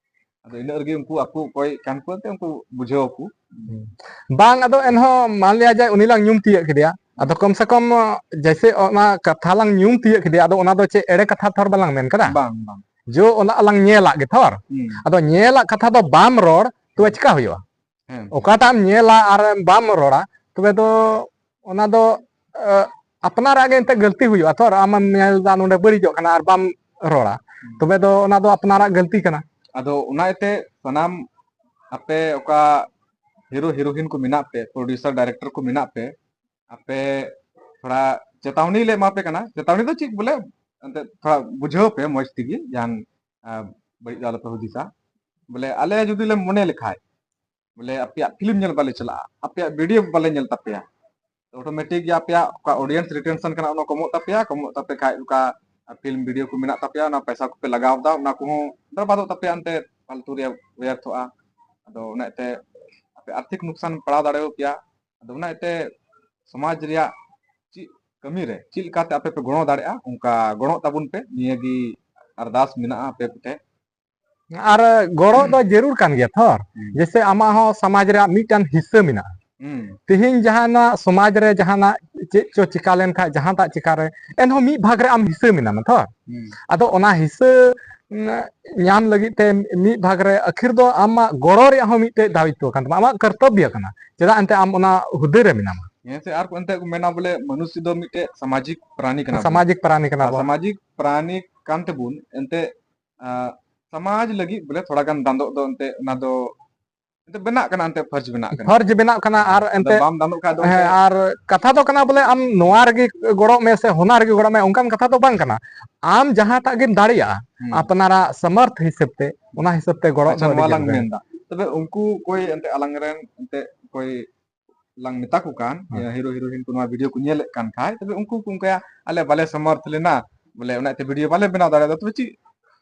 ᱟᱫᱚ ᱤᱱᱟᱹᱜ ᱨᱮᱜᱮ ᱩᱱᱠᱩ ᱟᱠᱚ ᱚᱠᱚᱭ ᱠᱟᱱ ᱠᱚ ᱮᱱᱛᱮ ᱩᱱᱠᱩ ᱵᱩᱡᱷᱟᱹᱣ ᱟᱠᱚ᱾ ᱵᱟᱝ, ᱟᱫᱚ ᱮᱱᱦᱚᱸ ᱢᱟᱱ ᱞᱤᱭᱟ ᱡᱟᱭ ᱩᱱᱤ ᱞᱟᱝ ᱧᱩᱢ ᱛᱤᱭᱟᱹᱜ ᱠᱮᱫᱮᱭᱟ, ᱟᱫᱚ ᱠᱚᱢ ᱥᱮ ᱠᱚᱢ ᱡᱮᱭᱥᱮ ᱚᱱᱟ ᱠᱟᱛᱷᱟ ᱞᱟᱝ ᱧᱩᱢ ᱛᱤᱭᱟᱹᱜ ᱠᱮᱫᱮᱭᱟ, ᱟᱫᱚ ᱚᱱᱟ ᱫᱚ ᱪᱮᱫ ᱮᱲᱮ ᱠᱟᱛᱷᱟ ᱛᱷᱚᱨ ᱵᱟᱞᱟᱝ ᱢᱮᱱ ᱠᱟᱫᱟ? ᱵᱟᱝ, ᱵᱟᱝ᱾ ᱡᱚ ᱚᱱᱟ ᱞᱟᱝ ᱧᱮᱞᱟᱜ ᱜᱮ ᱛᱷᱚᱨ᱾ ᱦᱩᱸ᱾ ᱟᱫᱚ ᱧᱮᱞᱟᱜ ᱠᱟᱛᱷᱟ ᱫᱚ ᱵᱟᱢ ᱨᱚᱲ, ᱛᱚᱵᱮ ᱦᱩᱸ᱾ ᱪᱮᱠᱟ ᱦᱩᱭᱩᱜᱼᱟ? ᱦᱮᱸ᱾ ᱚᱠᱟᱴᱟᱜ ᱮᱢ ᱧᱮᱞᱟ ᱟᱨ ᱵᱟᱢ ᱨᱚᱲᱟ, ᱛᱚᱵᱮ ᱫᱚ ᱚᱱᱟ ᱫᱚ, ᱮ, ᱟᱯᱱᱟᱨᱟᱜ ᱜᱮ ᱮᱱᱛᱮ ᱜᱟᱹᱞᱛᱤ ᱦᱩᱭᱩᱜᱼᱟ ᱛᱷᱚᱨ᱾ ᱟᱢᱮᱢ ᱧᱮᱞ ᱮᱫᱟ ᱱᱚᱰᱮ ᱵᱟᱹᱲᱤᱡᱚᱜ ᱠᱟᱱᱟ ᱟᱨ ᱵᱟᱢ ᱨᱚᱲᱟ, ᱦᱩᱸ᱾ ᱛᱚᱵᱮ ᱫᱚ ᱚᱱᱟ ᱫᱚ ᱟᱯᱱᱟᱨᱟᱜ ᱜᱟᱹᱞᱛᱤ ᱠᱟᱱᱟ᱾ ᱟᱫᱚ ᱚᱱᱟ ᱤᱭᱟᱹᱛᱮ ᱥᱟᱱᱟᱢ ᱟᱯᱮ ᱚᱠᱟ ᱦᱤᱨᱳ ᱦᱤᱨᱳᱭᱤᱱ ᱠᱚ ᱢᱮᱱᱟᱜ ᱯᱮ, ᱯᱨᱚᱰᱭᱩᱥᱟᱨ ᱰᱟᱭᱨᱮᱠᱴᱚᱨ ᱠᱚ ᱢᱮᱱᱟᱜ ᱯᱮ, ᱟᱯᱮ ᱛᱷᱚᱲᱟ ᱪᱮᱛᱟᱣᱱᱤ ᱞᱮ ᱮᱢᱟ ᱯᱮ ᱠᱟᱱᱟ᱾ ᱪᱮᱛᱟᱣᱱᱤ ᱫᱚ ᱪᱮᱫ ᱵᱚᱞᱮ, ᱮᱱᱛᱮ ᱛᱷᱚᱲᱟ ᱵᱩᱡᱷᱟᱹᱣ ᱯᱮ ᱢᱚᱡᱽ ᱛᱮᱜᱮ, ᱡᱟᱦᱟᱱ ᱟᱸ, ᱵᱟᱹᱲᱤᱡ ᱫᱚ ᱟᱞᱚᱯᱮ ᱦᱩᱫᱤᱥᱟ᱾ ᱵᱚᱞᱮ ᱟᱞᱮ ᱡᱩᱫᱤ ᱞᱮ ᱢᱚᱱᱮ ᱞᱮᱠᱷᱟᱡ, ᱵᱚᱞᱮ ᱟᱯᱮᱭᱟᱜ ᱯᱷᱤᱞᱢ ᱧᱮᱞ ᱵᱟᱞᱮ ᱪᱟᱞᱟᱜᱼᱟ, ᱟᱯᱮᱭᱟᱜ ᱵᱷᱤᱰᱤᱭᱳ ᱵᱟᱞᱮ ᱧᱮᱞ ᱛᱟᱯᱮᱭᱟ, ᱚᱴᱳᱢᱮᱴᱤᱠ ᱜᱮ ᱟᱯᱮᱭᱟᱜ ᱚᱠᱟ ᱚᱰᱤᱭᱮᱱᱥ ᱨᱤᱴᱮᱱᱥᱚᱱ ᱠᱟᱱᱟ, ᱚᱱᱟ ᱠᱚᱢᱚᱜ ᱛᱟᱯᱮᱭᱟ᱾ ᱠᱚᱢᱚᱜ ᱛᱟᱯᱮ ᱠᱷᱟᱡ, ᱚᱠᱟ ᱯᱷᱤᱞᱢ ᱵᱷᱤᱰᱤᱭᱳ ᱠᱚ ᱢᱮᱱᱟᱜ ᱛᱟᱯᱮᱭᱟ, ᱚᱱᱟ ᱯᱚᱭᱥᱟ ᱠᱚᱯᱮ ᱞᱟᱜᱟᱣ ᱮᱫᱟ, ᱚᱱᱟ ᱠᱚᱦᱚᱸ ᱵᱚᱨᱵᱟᱫᱚᱜ ᱛᱟᱯᱮᱭᱟ, ᱮᱱᱛᱮ ᱯᱷᱟᱞᱛᱩ ᱨᱮᱭᱟᱜ ᱵᱮᱨᱛᱷᱚᱜᱼᱟ᱾ ᱟᱫᱚ ᱚᱱᱟ ᱤᱭᱟᱹᱛᱮ ᱟᱯᱮ ᱟᱨᱛᱷᱤᱠ ᱱᱩᱠᱥᱟᱱ ᱯᱟᱲᱟᱣ ᱫᱟᱲᱮᱭᱟᱯᱮᱭᱟ᱾ ᱟᱫᱚ ᱚᱱᱟ ᱤᱭᱟᱹᱛᱮ ᱥᱚᱢᱟᱡᱽ ᱨᱮᱭᱟᱜ ᱪᱮᱫ ᱠᱟᱹᱢᱤ ᱨᱮ ᱪᱮᱫ ᱞᱮᱠᱟᱛᱮ ᱟᱯᱮ ᱯᱮ ᱜᱚᱲᱚ ᱫᱟᱲᱮᱭᱟᱜᱼᱟ, ᱚᱱᱠᱟ ᱜᱚᱲᱚᱜ ᱛᱟᱵᱚᱱ ᱯᱮ᱾ ᱱᱤᱭᱟᱹ ᱜᱮ ᱟᱨᱫᱟᱥ ᱢᱮᱱᱟᱜᱼᱟ ᱟᱯᱮ ᱠᱚᱴᱷᱮᱱ᱾ ᱟᱨ ᱜᱚᱲᱚ ᱫᱚ ᱡᱟᱹᱨᱩᱲ ᱠᱟᱱ ᱜᱮᱭᱟ ᱛᱷᱚᱨ᱾ ᱦᱩᱸ᱾ ᱡᱮᱭᱥᱮ ᱟᱢᱟᱜ ᱦᱚᱸ ᱥᱚᱢᱟᱡᱽ ᱨᱮᱭᱟᱜ ᱢᱤᱫᱴᱟᱝ ᱦᱤᱥᱥᱟᱹ ᱢᱮᱱᱟᱜᱼᱟ᱾ ᱦᱩᱸ᱾ ᱛᱮᱦᱮᱧ ᱡᱟᱦᱟᱱᱟᱜ ᱥᱚᱢᱟᱡᱽ ᱨᱮ ᱡᱟᱦᱟᱱᱟᱜ ᱪᱮᱫ ᱪᱚ ᱪᱤᱠᱟ ᱞᱮᱱᱠᱷᱟᱡ, ᱡᱟᱦᱟᱸᱴᱟᱜ ᱪᱤᱠᱟ ᱨᱮ, ᱮᱱᱦᱚᱸ ᱢᱤᱫ ᱵᱷᱟᱜᱽ ᱨᱮ ᱟᱢ ᱦᱤᱥᱥᱟᱹ ᱢᱮᱱᱟᱢᱟ ᱛᱷᱚᱨ᱾ ᱦᱩᱸ᱾ ᱟᱫᱚ ᱚᱱᱟ ᱦᱤᱥᱥᱟᱹ ᱧᱟᱢ ᱞᱟᱹᱜᱤᱫ ᱛᱮ ᱢᱤᱫ ᱵᱷᱟᱜᱽ ᱨᱮ ᱟᱹᱠᱷᱤᱨ ᱫᱚ ᱟᱢᱟᱜ ᱜᱚᱲᱚ ᱨᱮᱭᱟᱜ ᱦᱚᱸ ᱢᱤᱫᱴᱮᱡ ᱫᱟᱭᱤᱛᱛᱚ ᱠᱟᱱ ᱛᱟᱢᱟ, ᱟᱢᱟᱜ ᱠᱚᱨᱛᱚᱵᱵᱚ ᱠᱟᱱᱟ᱾ ᱪᱮᱫᱟᱜ ᱮᱱᱛᱮ ᱟᱢ ᱚᱱᱟ ᱦᱩᱫᱟᱹ ᱨᱮ ᱢᱮᱱᱟᱢᱟ᱾ ᱦᱮᱸ ᱥᱮ, ᱟᱨ ᱮᱱᱛᱮ ᱠᱚ ᱢᱮᱱᱟ ᱵᱚᱞᱮ ᱢᱟᱱᱩᱥ ᱫᱚ ᱢᱤᱫᱴᱮᱡ ᱥᱟᱢᱟᱡᱤᱠ ᱯᱨᱟᱱᱤ ᱠᱟᱱᱟ ᱵᱚᱱ᱾ ᱥᱟᱢᱟᱡᱤᱠ ᱯᱨᱟᱱᱤ ᱠᱟᱱᱟ ᱟᱨ ᱵᱚᱱ᱾ ᱥᱟᱢᱟᱡᱤᱠ ᱯᱨᱟᱱᱤ ᱠᱟᱱ ᱛᱮᱵᱚᱱ ᱮᱱᱛᱮ, ᱟᱸ, ᱥᱚᱢᱟᱡᱽ ᱞᱟᱹᱜᱤᱫ ᱵᱚᱞᱮ ᱛᱷᱚᱲᱟ ᱜᱟᱱ ᱫᱟᱸᱫᱚᱜ ᱫᱚ ᱮᱱᱛᱮ ᱚᱱᱟ ᱫᱚ ᱮᱱᱛᱮ ᱵᱮᱱᱟᱜ ᱠᱟᱱᱟ, ᱮᱱᱛᱮ ᱯᱷᱚᱨᱡᱽ ᱵᱮᱱᱟᱜ ᱠᱟᱱᱟ᱾ ᱯᱷᱚᱨᱡᱽ ᱵᱮᱱᱟᱜ ᱠᱟᱱᱟ᱾ ᱟᱨ ᱟᱫᱚ ᱮᱱᱛᱮ ᱵᱟᱢ ᱫᱟᱸᱫᱚᱜ ᱠᱷᱟᱡ ᱫᱚ ᱦᱮᱸ, ᱮᱱᱛᱮ ᱟᱨ ᱠᱟᱛᱷᱟ ᱫᱚ ᱠᱟᱱᱟ ᱵᱚᱞᱮ ᱟᱢ ᱱᱚᱣᱟ ᱨᱮᱜᱮ ᱜᱚᱲᱚᱜ ᱢᱮ ᱥᱮ ᱦᱚᱱᱟ ᱨᱮᱜᱮ ᱜᱚᱲᱚᱜ ᱢᱮ, ᱚᱱᱠᱟᱱ ᱠᱟᱛᱷᱟ ᱫᱚ ᱵᱟᱝ ᱠᱟᱱᱟ᱾ ᱟᱢ ᱡᱟᱦᱟᱸᱴᱟᱜ ᱜᱮᱢ ᱫᱟᱲᱮᱭᱟᱜᱼᱟ ᱦᱩᱸ᱾ ᱟᱯᱱᱟᱨᱟᱜ ᱥᱟᱢᱚᱨᱛᱷ ᱦᱤᱥᱟᱹᱵ ᱛᱮ, ᱚᱱᱟ ᱦᱤᱥᱟᱹᱵ ᱛᱮ ᱜᱚᱲᱚ ᱟᱪᱪᱷᱟ, ᱫᱚ ᱟᱹᱰᱤ ᱱᱚᱣᱟ ᱞᱟᱝ ᱡᱟᱹᱨᱩᱲ ᱠᱟᱱᱟ᱾ ᱢᱮᱱᱫᱟ, ᱛᱚᱵᱮ ᱩᱱᱠᱩ ᱠᱚᱭ ᱮᱱᱛᱮ ᱟᱞᱟᱝ ᱨᱮᱱ ᱮᱱᱛᱮ ᱠᱚᱭ ᱞᱟᱝ ᱢᱮᱛᱟ ᱠᱚ ᱠᱟᱱ, ᱦᱮᱸ᱾ ᱦᱤᱨᱳ ᱦᱤᱨᱳᱭᱤᱱ ᱠᱚ ᱱᱚᱣᱟ ᱵᱷᱤᱰᱤᱭᱳ ᱠᱚ ᱧᱮᱞᱮᱫ ᱠᱟᱱ ᱠᱷᱟᱡ, ᱛᱚᱵᱮ ᱩᱱᱠᱩ ᱠᱚ ᱚᱱᱠᱟᱭᱟ, "ᱟᱞᱮ ᱵᱟᱞᱮ ᱥᱟᱢᱚᱨᱛᱷ ᱞᱮᱱᱟ, ᱵᱚᱞᱮ ᱚᱱᱟ ᱤᱭᱟᱹᱛᱮ ᱵᱷᱤᱰᱤᱭᱳ ᱵᱟᱞᱮ ᱵᱮᱱᱟᱣ ᱫᱟᱲᱮᱭᱟᱫᱟ", ᱛᱚᱵᱮ ᱪᱮᱫ,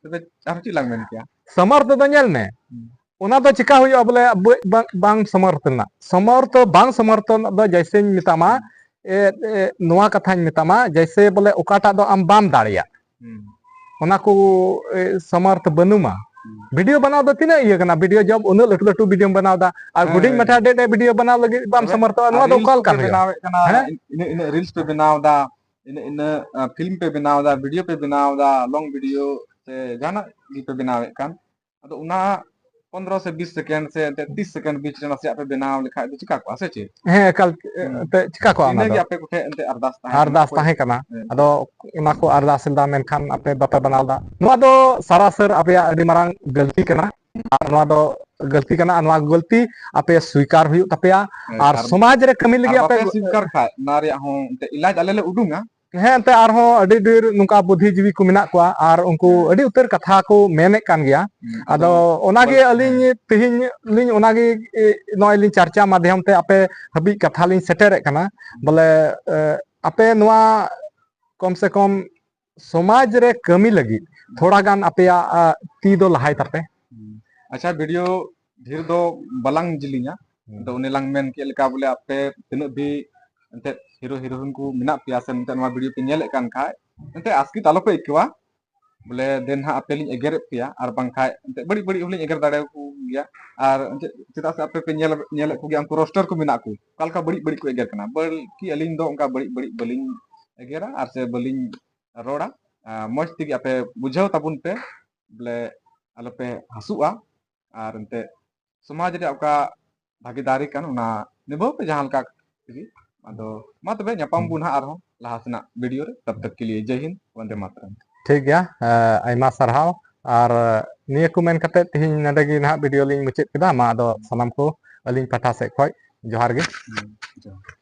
ᱛᱚᱵᱮ ᱟᱨᱦᱚᱸ ᱪᱮᱫ ᱞᱟᱝ ᱢᱮᱱ ᱠᱮᱭᱟ? ᱥᱟᱢᱚᱨᱛᱷ ᱫᱚ ᱧᱮᱞ ᱢᱮ, ᱦᱩᱸ᱾ ᱚᱱᱟ ᱫᱚ ᱪᱤᱠᱟ ᱦᱩᱭᱩᱜᱼᱟ ᱵᱚᱞᱮ ᱵᱟᱹ-, ᱵᱟᱝ, ᱵᱟᱝ ᱥᱟᱢᱚᱨᱛᱷ ᱨᱮᱱᱟᱜ? ᱥᱟᱢᱚᱨᱛᱷ ᱵᱟᱝ ᱥᱟᱢᱚᱨᱛᱷ ᱫᱚ ᱡᱮᱭᱥᱮᱧ ᱢᱮᱛᱟᱢᱟ, ᱮ, ᱮ, ᱱᱚᱣᱟ ᱠᱟᱛᱷᱟᱧ ᱢᱮᱛᱟᱢᱟ, ᱡᱮᱭᱥᱮ ᱵᱚᱞᱮ ᱚᱠᱟᱴᱟᱜ ᱫᱚ ᱟᱢ ᱵᱟᱢ ᱫᱟᱲᱮᱭᱟᱜ, ᱦᱩᱸ᱾ ᱚᱱᱟ ᱠᱚ, ᱮ, ᱥᱟᱢᱚᱨᱛᱷ ᱵᱟᱹᱱᱩᱢᱟ᱾ ᱦᱩᱸ᱾ ᱵᱷᱤᱰᱤᱭᱳ ᱵᱮᱱᱟᱣ ᱫᱚ ᱛᱤᱱᱟᱹᱜ ᱤᱭᱟᱹ ᱠᱟᱱᱟ, ᱵᱷᱤᱰᱤᱭᱳ ᱡᱚᱵ ᱩᱱᱟᱹᱜ ᱞᱟᱹᱴᱩ ᱞᱟᱹᱴᱩ ᱵᱷᱤᱰᱤᱭᱳᱢ ᱵᱮᱱᱟᱣ ᱫᱟ, ᱟᱨ ᱦᱮᱸ, ᱦᱩᱰᱤᱧ ᱦᱮᱸ, ᱢᱟᱪᱷᱟ ᱦᱮᱸ᱾ ᱰᱮ ᱰᱮ ᱵᱷᱤᱰᱤᱭᱳ ᱵᱮᱱᱟᱣ ᱞᱟᱹᱜᱤᱫ ᱵᱟᱢ ᱛᱚᱵᱮ ᱥᱟᱢᱚᱨᱛᱷᱚᱜᱼᱟ, ᱟᱨ ᱱᱚᱣᱟ ᱫᱚ ᱨᱤᱞᱥ ᱚᱠᱟ ᱠᱚᱯᱮ ᱞᱮᱠᱟᱱ ᱦᱩᱭᱩᱜᱼᱟ? ᱵᱮᱱᱟᱣᱮᱫ ᱠᱟᱱᱟ, ᱦᱮᱸ? ᱤᱱᱟᱹᱜ, ᱤᱱᱟᱹᱜ ᱨᱤᱞᱥ ᱯᱮ ᱵᱮᱱᱟᱣ ᱫᱟ, ᱤᱱᱟᱹᱜ, ᱤᱱᱟᱹᱜ, ᱟ, ᱯᱷᱤᱞᱢ ᱯᱮ ᱵᱮᱱᱟᱣ ᱫᱟ, ᱵᱷᱤᱰᱤᱭᱳ ᱯᱮ ᱵᱮᱱᱟᱣ ᱫᱟ, ᱞᱚᱝ ᱵᱷᱤᱰᱤᱭᱳ ᱥᱮ ᱡᱟᱦᱟᱱᱟᱜ ᱜᱮᱯᱮ ᱵᱮᱱᱟᱣᱮᱫ ᱠᱟᱱ, ᱟᱫᱚ ᱚᱱᱟ ᱯᱚᱱᱫᱽᱨᱚ ᱥᱮ ᱵᱤᱥ ᱥᱮᱠᱮᱱᱰ ᱥᱮ ᱮᱱᱛᱮ ᱛᱤᱥ ᱥᱮᱠᱮᱱᱰ ᱵᱤᱪ ᱨᱮ ᱱᱟᱥᱮᱭᱟᱜ ᱯᱮ ᱵᱮᱱᱟᱣ ᱞᱮᱠᱷᱟᱡ ᱫᱚ ᱪᱤᱠᱟ ᱠᱚᱜᱼᱟ, ᱥᱮ ᱪᱮᱫ? ᱦᱮᱸ, ᱮᱠᱟᱞ, ᱦᱩᱸ᱾ ᱮᱱᱛᱮ ᱪᱤᱠᱟ ᱠᱚᱜᱼᱟ ᱚᱱᱟ ᱤᱱᱟᱹᱜᱮ ᱫᱚ? ᱟᱯᱮ ᱠᱚᱴᱷᱮᱱ ᱮᱱᱛᱮ ᱟᱨᱫᱟᱥ ᱛᱟᱦᱮᱸ ᱠᱟᱱᱟ᱾ ᱟᱨᱫᱟᱥ ᱛᱟᱦᱮᱸ ᱠᱟᱱᱟ᱾ ᱦᱮᱸ᱾ ᱟᱫᱚ ᱚᱱᱟ ᱠᱚ ᱟᱨᱫᱟᱥ ᱞᱮᱫᱟ, ᱢᱮᱱᱠᱷᱟᱱ ᱟᱯᱮ ᱵᱟᱯᱮ ᱵᱮᱱᱟᱣ ᱞᱮᱫᱟ᱾ ᱱᱚᱣᱟ ᱫᱚ ᱥᱟᱨᱟᱥᱟᱹᱨ ᱟᱯᱮᱭᱟᱜ ᱟᱹᱰᱤ ᱢᱟᱨᱟᱝ ᱜᱟᱹᱞᱛᱤ ᱠᱟᱱᱟ᱾ ᱟᱨ ᱱᱚᱣᱟ ᱫᱚ ᱜᱟᱹᱞᱛᱤ ᱠᱟᱱᱟ, ᱟᱨ ᱱᱚᱣᱟ ᱜᱟᱹᱞᱛᱤ ᱟᱯᱮ ᱥᱣᱤᱠᱟᱨ ᱦᱩᱭᱩᱜ ᱛᱟᱯᱮᱭᱟ᱾ ᱦᱮᱸ, ᱟᱨ ᱟᱨ ᱥᱚᱢᱟᱡᱽ ᱨᱮ ᱠᱟᱹᱢᱤ ᱞᱟᱹᱜᱤᱫ ᱟᱨ ᱟᱯᱮ ᱵᱟᱯᱮ ᱥᱣᱤᱠᱟᱨ ᱠᱷᱟᱡ ᱚᱱᱟ ᱨᱮᱭᱟᱜ ᱦᱚᱸ ᱮᱱᱛᱮ ᱤᱞᱟᱡᱽ ᱟᱞᱮ ᱞᱮ ᱩᱰᱩᱝᱟ᱾ ᱦᱮᱸ, ᱮᱱᱛᱮ ᱟᱨᱦᱚᱸ ᱟᱹᱰᱤ ᱰᱷᱮᱨ ᱱᱚᱝᱠᱟ ᱵᱩᱫᱽᱫᱷᱤᱡᱤᱵᱤ ᱠᱚ ᱢᱮᱱᱟᱜ ᱠᱚᱣᱟ, ᱟᱨ ᱩᱱᱠᱩ ᱦᱮᱸ᱾ ᱟᱹᱰᱤ ᱩᱛᱟᱹᱨ ᱠᱟᱛᱷᱟ ᱠᱚ ᱢᱮᱱᱮᱫ ᱠᱟᱱ ᱜᱮᱭᱟ᱾ ᱦᱩᱸ, ᱟᱫᱚ ᱟᱫᱚ ᱚᱱᱟᱜᱮ ᱵᱟᱹᱲ- ᱟᱹᱞᱤᱧ ᱦᱮᱸ᱾ ᱛᱮᱦᱮᱧ ᱞᱤᱧ ᱚᱱᱟᱜᱮ, ᱮ, ᱱᱚᱜᱼᱚᱭ ᱞᱤᱧ ᱪᱟᱨᱪᱟ ᱢᱟᱫᱽᱫᱷᱚᱢ ᱛᱮ ᱟᱯᱮ ᱦᱟᱹᱵᱤᱡ ᱠᱟᱛᱷᱟ ᱞᱤᱧ ᱥᱮᱴᱮᱨᱮᱫ ᱠᱟᱱᱟ᱾ ᱦᱩᱸ᱾ ᱵᱚᱞᱮ, ᱮ, ᱟᱯᱮ ᱱᱚᱣᱟ ᱠᱚᱢ ᱥᱮ ᱠᱚᱢ ᱥᱚᱢᱟᱡᱽ ᱨᱮ ᱠᱟᱹᱢᱤ ᱞᱟᱹᱜᱤᱫ ᱛᱷᱚᱲᱟ ᱜᱟᱱ ᱟᱯᱮᱭᱟᱜ, ᱟ, ᱛᱤ ᱫᱚ ᱞᱟᱦᱟᱭ ᱛᱟᱯᱮ᱾ ᱦᱩᱸ᱾ ᱟᱪᱪᱷᱟ, ᱵᱷᱤᱰᱤᱭᱳ ᱰᱷᱮᱨ ᱫᱚ ᱵᱟᱞᱟᱝ ᱡᱤᱞᱤᱧᱟ᱾ ᱦᱩᱸ᱾ ᱟᱫᱚ ᱚᱱᱮ ᱞᱟᱝ ᱢᱮᱱ ᱠᱮᱫ ᱞᱮᱠᱟ ᱵᱚᱞᱮ ᱟᱯᱮ ᱛᱤᱱᱟᱹᱜ ᱫᱷᱟᱹᱵᱤᱡ ᱮᱱᱛᱮᱫ ᱦᱤᱨᱳ ᱦᱤᱨᱳᱭᱤᱱ ᱠᱚ ᱢᱮᱱᱟᱜ ᱯᱮᱭᱟ ᱥᱮ ᱮᱱᱛᱮᱫ ᱱᱚᱣᱟ ᱵᱷᱤᱰᱤᱭᱳ ᱯᱮ ᱧᱮᱞᱮᱫ ᱠᱟᱱ ᱠᱷᱟᱡ, ᱮᱱᱛᱮᱫ ᱟᱥᱠᱮᱛ ᱟᱞᱚ ᱯᱮ ᱟᱹᱭᱠᱟᱹᱣᱟ᱾ ᱵᱚᱞᱮ ᱫᱮᱱ ᱦᱟᱸᱜ ᱟᱯᱮ ᱞᱤᱧ ᱮᱜᱮᱨᱮᱫ ᱯᱮᱭᱟ, ᱟᱨ ᱵᱟᱝᱠᱷᱟᱡ ᱮᱱᱛᱮᱫ ᱵᱟᱹᱲᱤᱡ ᱵᱟᱹᱲᱤᱡ ᱦᱚᱸᱞᱤᱧ ᱮᱜᱮᱨ ᱫᱟᱲᱮᱭᱟᱠᱚ ᱜᱮᱭᱟ᱾ ᱟᱨ ᱮᱱᱛᱮᱫ ᱪᱮᱫᱟᱜ ᱥᱮ ᱟᱯᱮ ᱯᱮ ᱧᱮᱞ, ᱧᱮᱞᱮᱫ ᱠᱚᱜᱮᱭᱟ ᱩᱱᱠᱩ ᱨᱳᱥᱴᱟᱨ ᱠᱚ ᱢᱮᱱᱟᱜ ᱠᱚ, ᱚᱠᱟ ᱞᱮᱠᱟ ᱵᱟᱹᱲᱤᱡ ᱵᱟᱹᱲᱤᱡ ᱠᱚ ᱮᱜᱮᱨ ᱠᱟᱱᱟ᱾ ᱵᱚᱞᱠᱤ ᱟᱹᱞᱤᱧ ᱫᱚ ᱚᱱᱠᱟ ᱵᱟᱹᱲᱤᱡ ᱵᱟᱹᱲᱤᱡ ᱵᱟᱹᱞᱤᱧ ᱮᱜᱮᱨᱟ ᱟᱨ ᱥᱮ ᱵᱟᱹᱞᱤᱧ ᱨᱚᱲᱟ᱾ ᱟᱨ ᱢᱚᱡᱽ ᱛᱮᱜᱮ ᱟᱯᱮ ᱵᱩᱡᱷᱟᱹᱣ ᱛᱟᱵᱚᱱ ᱯᱮ, ᱵᱚᱞᱮ ᱟᱞᱚᱯᱮ ᱦᱟᱹᱥᱩᱜᱼᱟ᱾ ᱟᱨ ᱮᱱᱛᱮᱫ ᱥᱚᱢᱟᱡᱽ ᱨᱮᱭᱟᱜ ᱚᱠᱟ ᱵᱷᱟᱜᱤᱫᱟᱨᱤ ᱠᱟᱱ, ᱚᱱᱟ ᱱᱤᱵᱷᱟᱹᱣ ᱯᱮ ᱡᱟᱦᱟᱸ ᱞᱮᱠᱟ ᱛᱮᱜᱮ᱾ ᱟᱫᱚ ᱢᱟ ᱛᱚᱵᱮ, ᱧᱟᱯᱟᱢ ᱦᱩᱸ᱾ ᱵᱚᱱ ᱦᱟᱸᱜ ᱟᱨᱦᱚᱸ ᱞᱟᱦᱟ ᱥᱮᱱᱟᱜ ᱵᱷᱤᱰᱤᱭᱳ ᱨᱮ᱾ ᱛᱟᱵ ᱛᱟᱠ ᱠᱮ ᱞᱤᱭᱮ ᱡᱟᱭ ᱦᱤᱱᱫ, ᱵᱚᱱᱫᱮ ᱢᱟᱛᱨᱟᱢ᱾ ᱴᱷᱤᱠ ᱜᱮᱭᱟ, ᱮ, ᱟᱭᱢᱟ ᱥᱟᱨᱦᱟᱣ᱾ ᱟᱨ ᱱᱤᱭᱟᱹ ᱠᱚ ᱢᱮᱱ ᱠᱟᱛᱮ ᱛᱮᱦᱮᱧ ᱱᱚᱰᱮ ᱜᱮ ᱱᱟᱦᱟᱜ ᱵᱷᱤᱰᱤᱭᱳ ᱞᱤᱧ ᱢᱩᱪᱟᱹᱫ ᱠᱮᱫᱟ᱾ ᱢᱟ ᱟᱫᱚ ᱥᱟᱱᱟᱢ ᱠᱚ ᱟᱹᱞᱤᱧ ᱯᱟᱦᱴᱟ ᱥᱮᱫ ᱠᱷᱚᱱ ᱡᱚᱦᱟᱨ ᱜᱮ᱾ ᱦᱩᱸ, ᱡᱚᱦᱟᱨ᱾